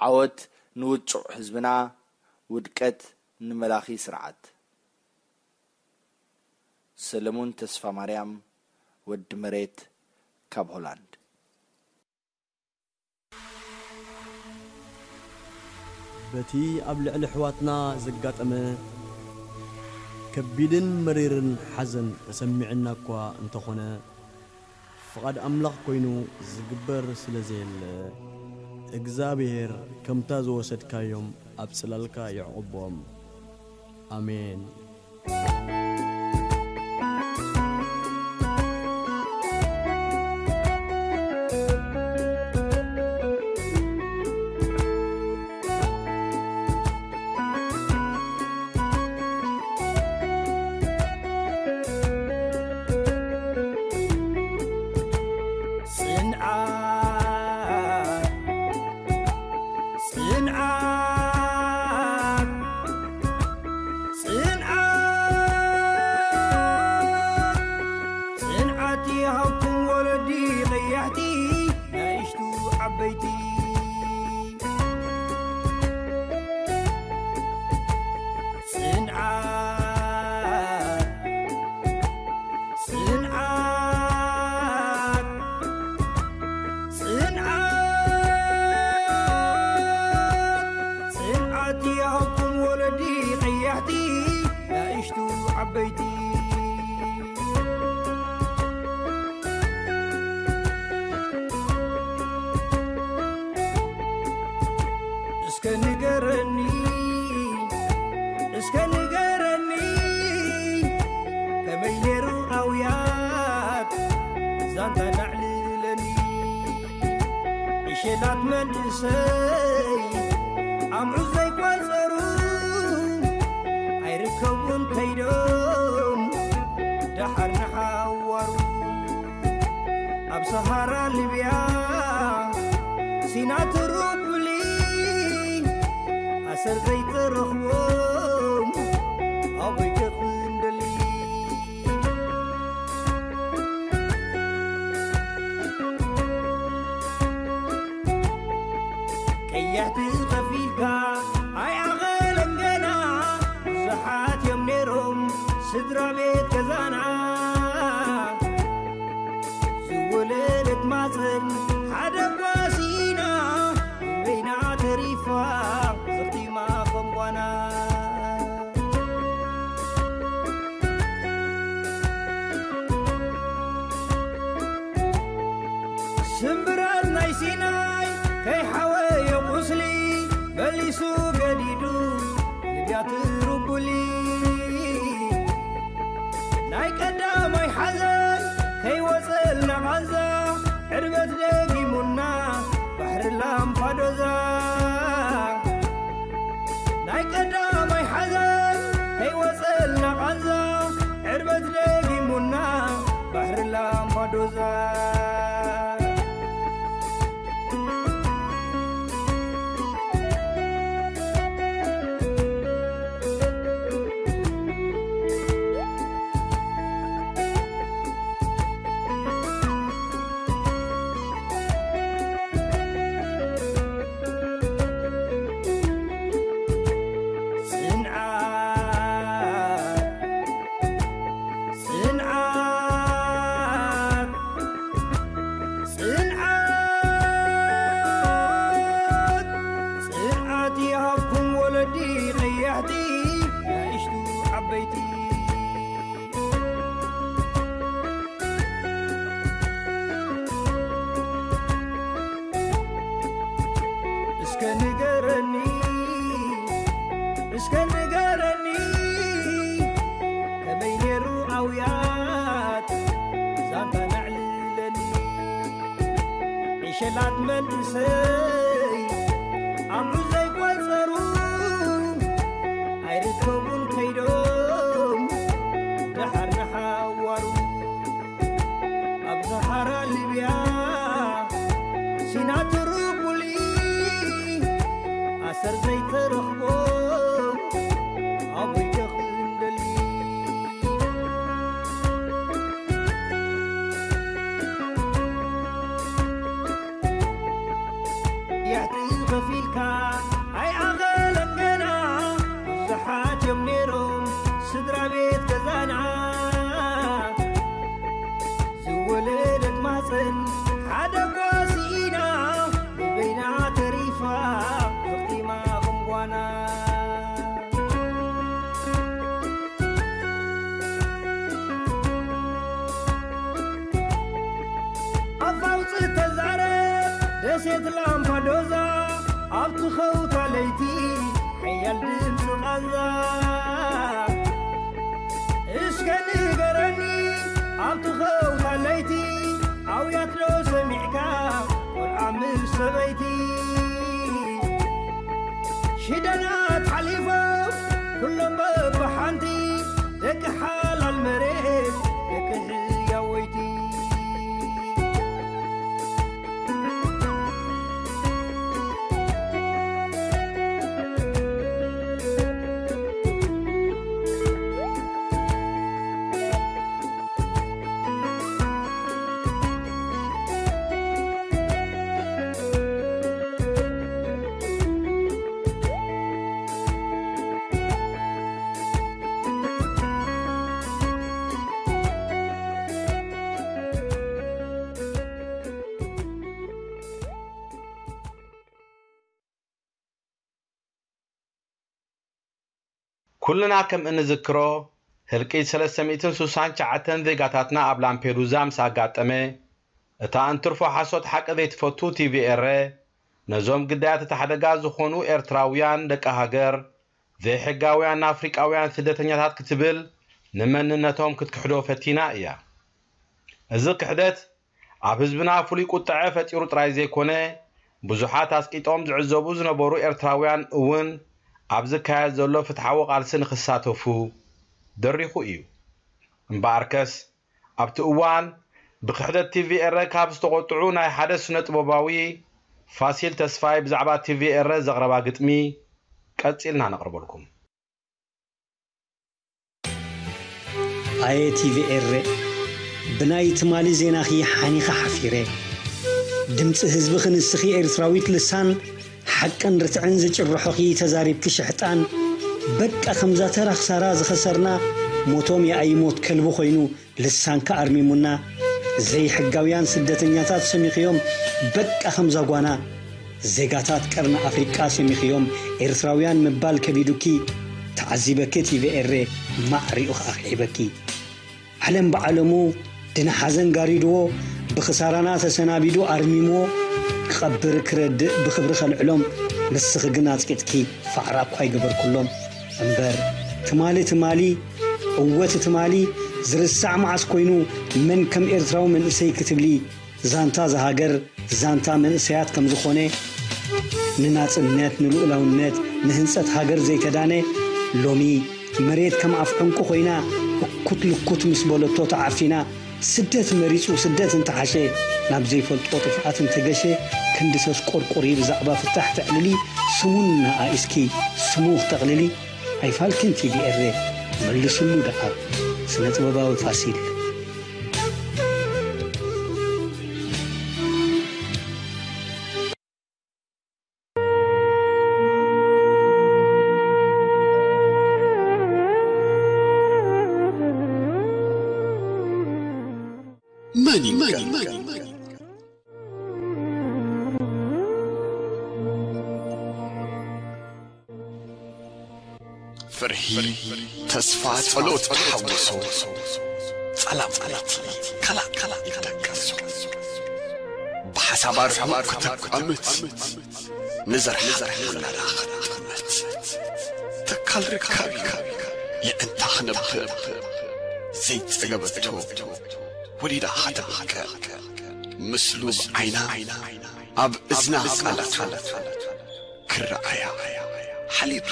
ዓወት ንውጹዕ ህዝብና፣ ውድቀት ንመላኺ ስርዓት። ሰለሙን ተስፋማርያም ወዲ መሬት ካብ ሆላንድ። በቲ ኣብ ልዕሊ ኣሕዋትና ዘጋጠመ ከቢድን መሪርን ሓዘን ተሰሚዕና እኳ እንተኾነ፣ ፍቓድ ኣምላኽ ኮይኑ ዝግበር ስለ ዘየለ፣ እግዚኣብሔር ከምታ ዝወሰድካዮም ኣብ ጽላልካ የዕቑቦም። ኣሜን። ጽንዓት፣ ጽንዓት፣ ጽንዓት፣ ጽንዓት ይሃብኩም ወለዲ ቀያሕቲ፣ ናእሽቱ ዓበይቲ። ጽንዓት፣ ጽንዓት፣ ጽንዓት፣ ጽንዓት ይሃብኩም ወለዲ ቀያሕቲ፣ ናእሽቱ ዓበይቲ። እስከ ንገረኒ፣ እስከ ንገረኒ፣ ከመይ ነይሩ ኣውያት ዛንታ ናዕልለኒ? ዕሸላት መንእሰይ ኣምዑ ዘይቆጸሩ፣ ኣይርከቡን ከይዶም ደሓር ንሓዋሩ። ኣብ ሰሃራ ሊብያ፣ ሲና ትሩቡሊ፣ ኣሰር ዘይትረኽቦም ኣበይ ከኽንደሊ? ቀያሕቲ ከፊልካ ኣይኣኸለን ገና፣ ብዙሓት እዮም ነይሮም ስድራ ቤት ገዛና። ዝወለደት ማፀን ሓደ ጓሲና፣ በይና ተሪፋ ዘኽቲማ ከም ጓና። ስምብራት ናይ ሲናይ ከይሓወዮ ቁስሊ፣ መሊሱ ገዲዱ ልብያ ትሩቡሊ። ናይ ቀዳማይ ሓዘን ከይወፀልና ቃንዛ፣ ዕርበት ደጊሙና ባሕሪ ላምፓዶዛ። ናይ ቀዳማይ ሓዘን ከይወፀልና ቃንዛ፣ ዕርበት ደጊሙና ባሕሪ ላምፓዶዛ። ጽንዓት፣ ጽንዓት፣ ጽንዓት፣ ጽንዓት ይሃብኩም ወለዲ ቀያሕቲ፣ ንእሽቱ ዓበይቲ። እስከ ንገረኒ፣ እስከ ንገረኒ፣ ከመይ ነይሩ ኣውያት ዛንታ ነዕልለኒ? ዕሸላት መንእሰይ ኣምዑ ዘይቆጸሩ፣ ኣይርከቡን ከይዶም ደሓር ንሓዋሩ። ኣብ ሰሃራ ሊብያ፣ ሲና ትሩቡሊ፣ ኣሰር ዘይተረኽቦ ኣበይ ከኽንደሊ? ያሕቲ ከፊልካ ኣይኣኸለን ገና፣ ብዙሓት እዮም ነይሮም ስድራ ቤት ገዛና። ዝወለደት ማህፀን ሓደ ጓሲና፣ ንበይና ተሪፋ፣ ፈኺማ ከም ጓና። ኣፍ ኣውፅእ ተዛረብ ደሴት ላምፓዶዛ፣ ኣብቲ ኸውታ ለይቲ ሓያል ድምፂ ቃንዛ። ትኸውታ ለይቲ ኣውያት ዶ ሰሚዕካ፣ ቆልዓ ምስ ሰበይቲ ሽደናት ሓሊፎም፣ ኩሎም በብሓንቲ ደቂ ሓላል መሬት፣ ደቂ ህያወይቲ። ኩልና ከም እንዝክሮ፣ ህልቂት ሰለስተ ሚእትን ስሳን ትሽዓተን ዜጋታትና ኣብ ላምፔዱዛ ምስ ኣጋጠመ፣ እታ እንትርፎ ሓሶት ሓቂ ዘይትፈቱ ቲቪ ኤረ፣ ነዞም ግዳያት እቲ ሓደጋ ዝኾኑ ኤርትራውያን ደቂ ሃገር፣ ዘይሕጋውያን ኣፍሪቃውያን ስደተኛታት ክትብል፣ ንመንነቶም ክትክሕዶ ፈቲና እያ። እዚ ክሕደት፣ ኣብ ህዝብና ፍሉይ ቁጥዐ ፈጢሩ ጥራይ ዘይኮነ፣ ብዙሓት ኣስቂጦም ዝዕዘቡ ዝነበሩ ኤርትራውያን እውን ኣብ ዝካየድ ዘሎ ፍትሓዊ ቃልሲ ንኽሳተፉ ደሪኹ እዩ። እምበኣርከስ፣ ኣብቲ እዋን ብክሕደት ቲቪ ኤረ ካብ ዝተቖጥዑ ናይ ሓደ ስነ ጥበባዊ ፋሲል ተስፋይ ብዛዕባ ቲቪ ኤረ ዘቕረባ ግጥሚ ቀጺልና ነቕርበልኩም። ኣየ ቲቪ ኤረ፣ ብናይ ትማሊ ዜናኺ ሓኒኸ ሓፊረ። ድምፂ ህዝብኺ ንስኺ ኤርትራዊት ልሳን፣ ሓቅን ርትዕን ዝጭርሖኺ ተዛሪብኪ ሽሕጣን። በቃ ከምዛ ተራ ክሳራ ዝኸሰርና፣ ሞቶም የኣይ ሞት ከልቢ ኮይኑ ልሳንካ ኣርሚሙና። ዘይሕጋውያን ስደተኛታት ሰሚኽዮም በቃ ከምዛ ጓና። ዜጋታት ቀርኒ ኣፍሪቃ ሰሚኽዮም ኤርትራውያን ምባል ከቢዱኪ። ተዓዚበኪ ቲቪ ኤረ ማዕሪኡ ከኣ ክሒበኪ። ዓለም ብዓለሙ ድነ ሓዘን ጋሪድዎ ብኽሳራና ተሰናቢዱ ኣርሚምዎ። ክቐብር ክረድእ ብኽብሪ ከልዕሎም ንስኺ ግን ኣጽቂጥኪ ፋዕራ እኳ ኣይገበርኩሎም። እምበር ትማሊ ትማሊ እወ እቲ ትማሊ ዝርሳዕ መዓስ ኮይኑ መን ከም ኤርትራዊ መንእሰይ ክትብሊ ዛንታ እዛ ሃገር ዛንታ መንእሰያት ከም ዝኾነ ንናጽነት ንልኡላውነት ንህንጸት ሃገር ዘይተዳነ ሎሚ መሬት ከም ኣፍ ዕንቁ ኮይና እኩት ልኩት ምስ በለቶ ተዓፊና ስደት መሪጹ ስደት እንተሓሸ ናብ ዘይፈልጦ ጥፍኣት እንተገሸ ክንዲ ሰስ ቆርቆሪ ብዛዕባ ፍታሕ ተዕልሊ ስሙን ኣኢስኪ ስሙ ክተቕልሊ ኣይፋልክን ቲቪ ኤረ መልስሉ ደኣ ስነ ጥበባዊ ፋሲል። መን ይንገር? ፍርሂ፣ ተስፋ፣ ጸሎት፣ ተሓውሶ፣ ጸላም ለይቲ፣ ከላእ ከላእ ይደቀሶ። ብሓሳብ ኣርሕሙ ከተቋምት፣ ንዘርሓ ውላዳ ክትጥምት። ትካል ርካብ እዩ፣ የዕንታ ክነብር፣ ዘይጸገበቶ ወሊዳ ከተማቅር። ምስሉ ብዓይና፣ ኣብ እዝና ቃላቱ፣ ክረኣያ ሓሊቱ።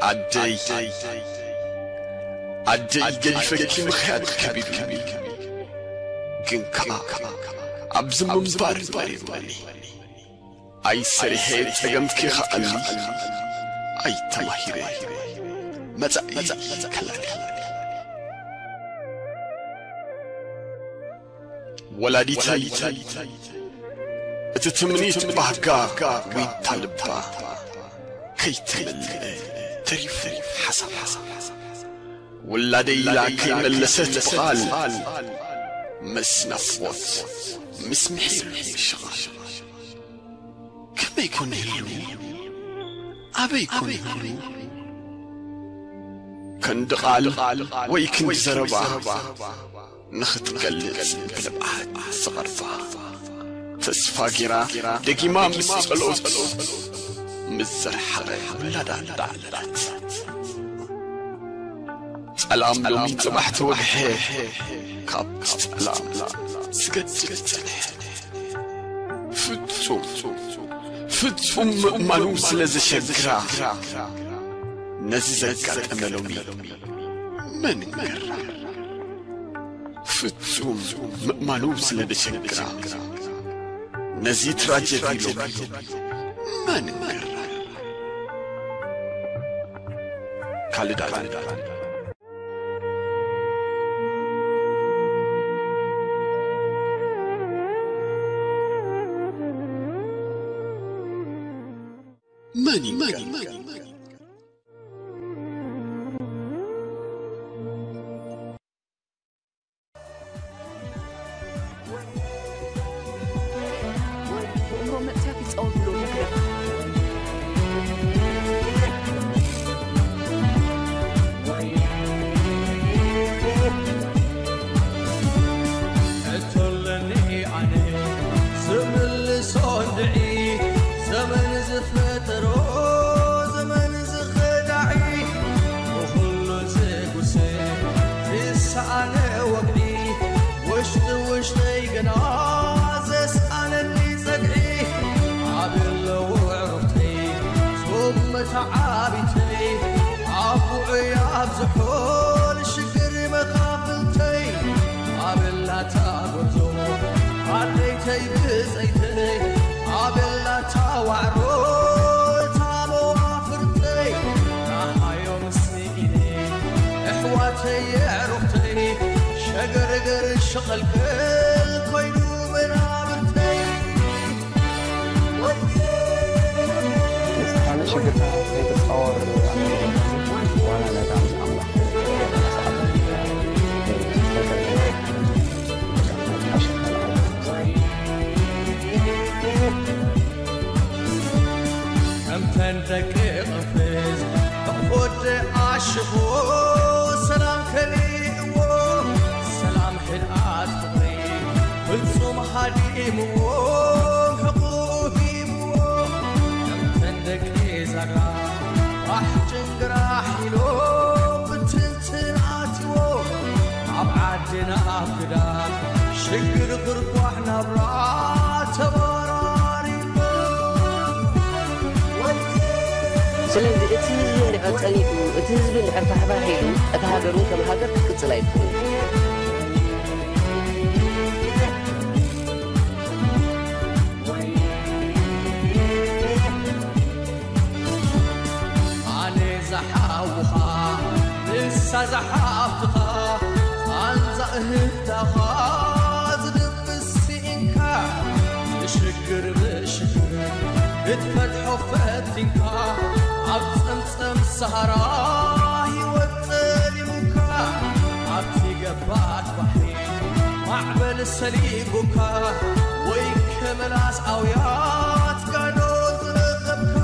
ኣደይ ኣደይ ገዲፈኪ ምኽያድ ከቢዱኒ፣ ግን ከኣ ኣብዚ ምንባር መሪሩኒ። ኣይሰሪሐ ጸገምኪ ከኣኒ ኣይተማሂረ መጻኢ ከላሊ። ወላዲተይ እቲ ትምኒት ባህጋ ዊንታ ልባ ከይተመልአ ተሪፉ ሓሳባ። ውላደይ ኢላ ከይመለሰት ብቓል ምስ ናፍቖት ምስ ምሒር ምሽቓል። ከመይ ኮን ይህሉ ኣበይ ኮን ይህሉ? ክንዲ ቃል ወይ ክንዲ ዘረባ ንኽትገልጽ ብንብዓት ዝቐርባ ተስፋ ጌራ ደጊማ ምስ ጸሎት ምስ ዘርሓቐ ውላዳ እንዳዓለለት። ጸላም ሎሚ ጽባሕ ተወግሐ፣ ካብ ጸላም ዝገድል ጸንሐ። ፍጹም ፍጹም ምእማኑ ስለ ዘሸግራ፣ ነዚ ዘጋጠመ ሎሚ መን ገራ? ፍጹም ምእማኑ ስለ ዘሸግራ፣ ነዚ ትራጀዲ ሎሚ መን ገራ? ካልድ ኣለም። መን ይንገር? ብእምሮ መጥፊያት ይጻወትሉ መግለጽ። ሕቶ ኣለኒ ኣነ ዝምልሶ እንድዒ፣ ዘመን ዝፈጠሮ ዘመን ዝኸዳዒ፣ ብኹሉ ዝጉሰ ዝሰኣነ ወግዒ፣ ውሽጢ ውሽጠይ ግና ዘስኣነኒ ጸግዒ፣ ኣበይ ኣለዉ ኣዕሩኽተይ ዞም መተዓቢተይ፣ ኣቦይ ኣብዝሖ ንሽግር መኻፍልተይ፣ ኣበይ ኣላ እታ ጎርዞ ኣደይተይ ብጸይተይ፣ ኣበይ ኣላ እታ ዋዕሮ እታ መዋፍርተይ፣ ደሃዮም ስኢነ ኣሕዋተይ ኣዕሩኽተይ፣ ሸገርገር ሸቐልቀል ኮይኑ መናብርተይ። ካልእ ሽግርካ ከይትጻወር ዋላ ነታ ምስ ኣምላኽ ከምተን ደቂ ቅንፍዝ ሕቑፎ ኣሽቦ ሰላም ከሊእዎ፣ ሰላም ሕድኣት ፍቕሪ ፍጹም ሃዲምዎ፣ ሕቑኡ ሂብዎ። ከምተን ደቂ ዛጋ ባሕ ጭንግራሕ ኢሎም ብትንትን ኣትዎ፣ ኣብ ዓድና ኣብ ግዳ ሽግር ኽርኳሕ ናብራ ተባራሪቦ። ስለዚ እቲ ህዝቢ እንድሕር ጸኒቱ፣ እቲ ህዝቢ እንድሕር ፋሕፋሕ ኢሉ፣ እታ ሃገር እውን ከም ሃገር ክትቅጽል ኣይትኽእልን። ኣነ ዝሓውኻ ንሳ ዝሓፍትኻ፣ ቃንዛ እህታኻ ዝድብስ ስኢንካ፣ ብሽግር ብሽግር ክትፈትሖ ፈቲንካ፣ ኣብ ጸምጸም ሰሃራ ህይወት ጸሊሙካ፣ ኣብቲ ገባር ባሕሪ ማዕበል ሰሊጉካ፣ ወይ ከመላስ ኣውያት ጋዶ ዝረኸብካ፣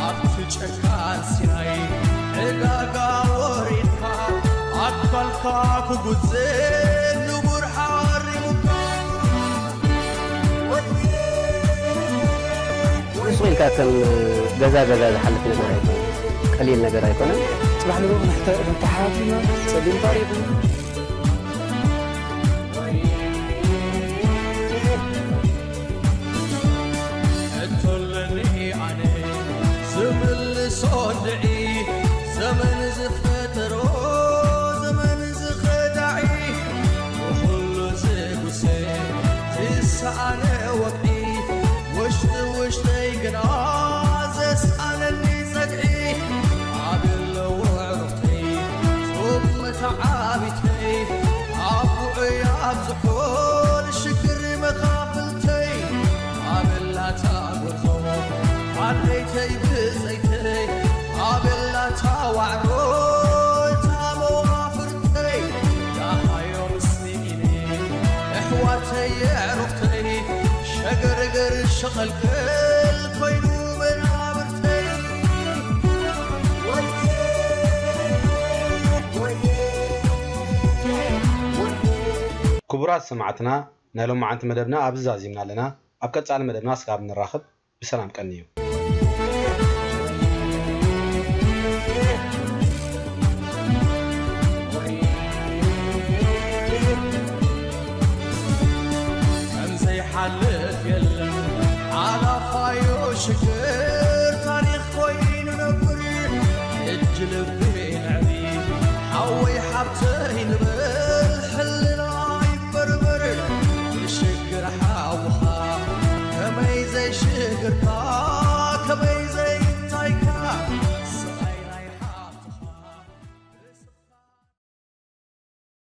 ኣብቲ ጨካን ሲናይ ዕጋጋ ወሪድካ፣ ኣካልካ ክጉዘ ንቡር ሓሪሙካ። ሱቕ ኢልካ ከም ገዛ ገዛ ዝሓልፍ ነገር ኣይኮነን። ቀሊል ነገር ኣይኮነን። ጽባሕ ንግሆ ንሕተ-፣ ንተሓታቲና ጸሊም ታሪኹ። ሕቶ ኣለኒ ኣነ ዝምልሶ እንድዒ፣ ዘመን ዝፈጠሮ ዘመን ዝኸዳዒ፣ ብኹሉ ዝጉሰ ዝሰኣነ ወግዒ፣ ውሽጢ ውሽጠይ ግና ዘስኣነኒ ጸግዒ፣ ኣበይ ኣለዉ ኣዕሩኽተይ ጾም መተዓቢተይ፣ ኣቦይ ኣብዝሖ ንሽግር መኻፍልተይ፣ ኣበይ ኣላ እታ ጎርዞ ኣደይተይ ብጸይተይ፣ ኣበይ ኣላ እታ ዋዕሮ እታ መዋፍርተይ፣ ደሃዮም ስኢነ ኣሕዋተይ ኣዕሩኽተይ፣ ሸገርገር ሸቐልቀል ኮይኑ መናብርተይ። ክቡራት ሰማዕትና፣ ናይ ሎማዓንቲ መደብና ኣብዚ ዛዚምና ኣለና። ኣብ ቀጻሊ መደብና እስካብ ንራኸብ ብሰላም ቀንዩ። ሽግር ታሪኽ ኮይኑ ነብር፣ እጅ ልቢ ነዕቢ፣ ሓወይ ሓብተይ ንበር።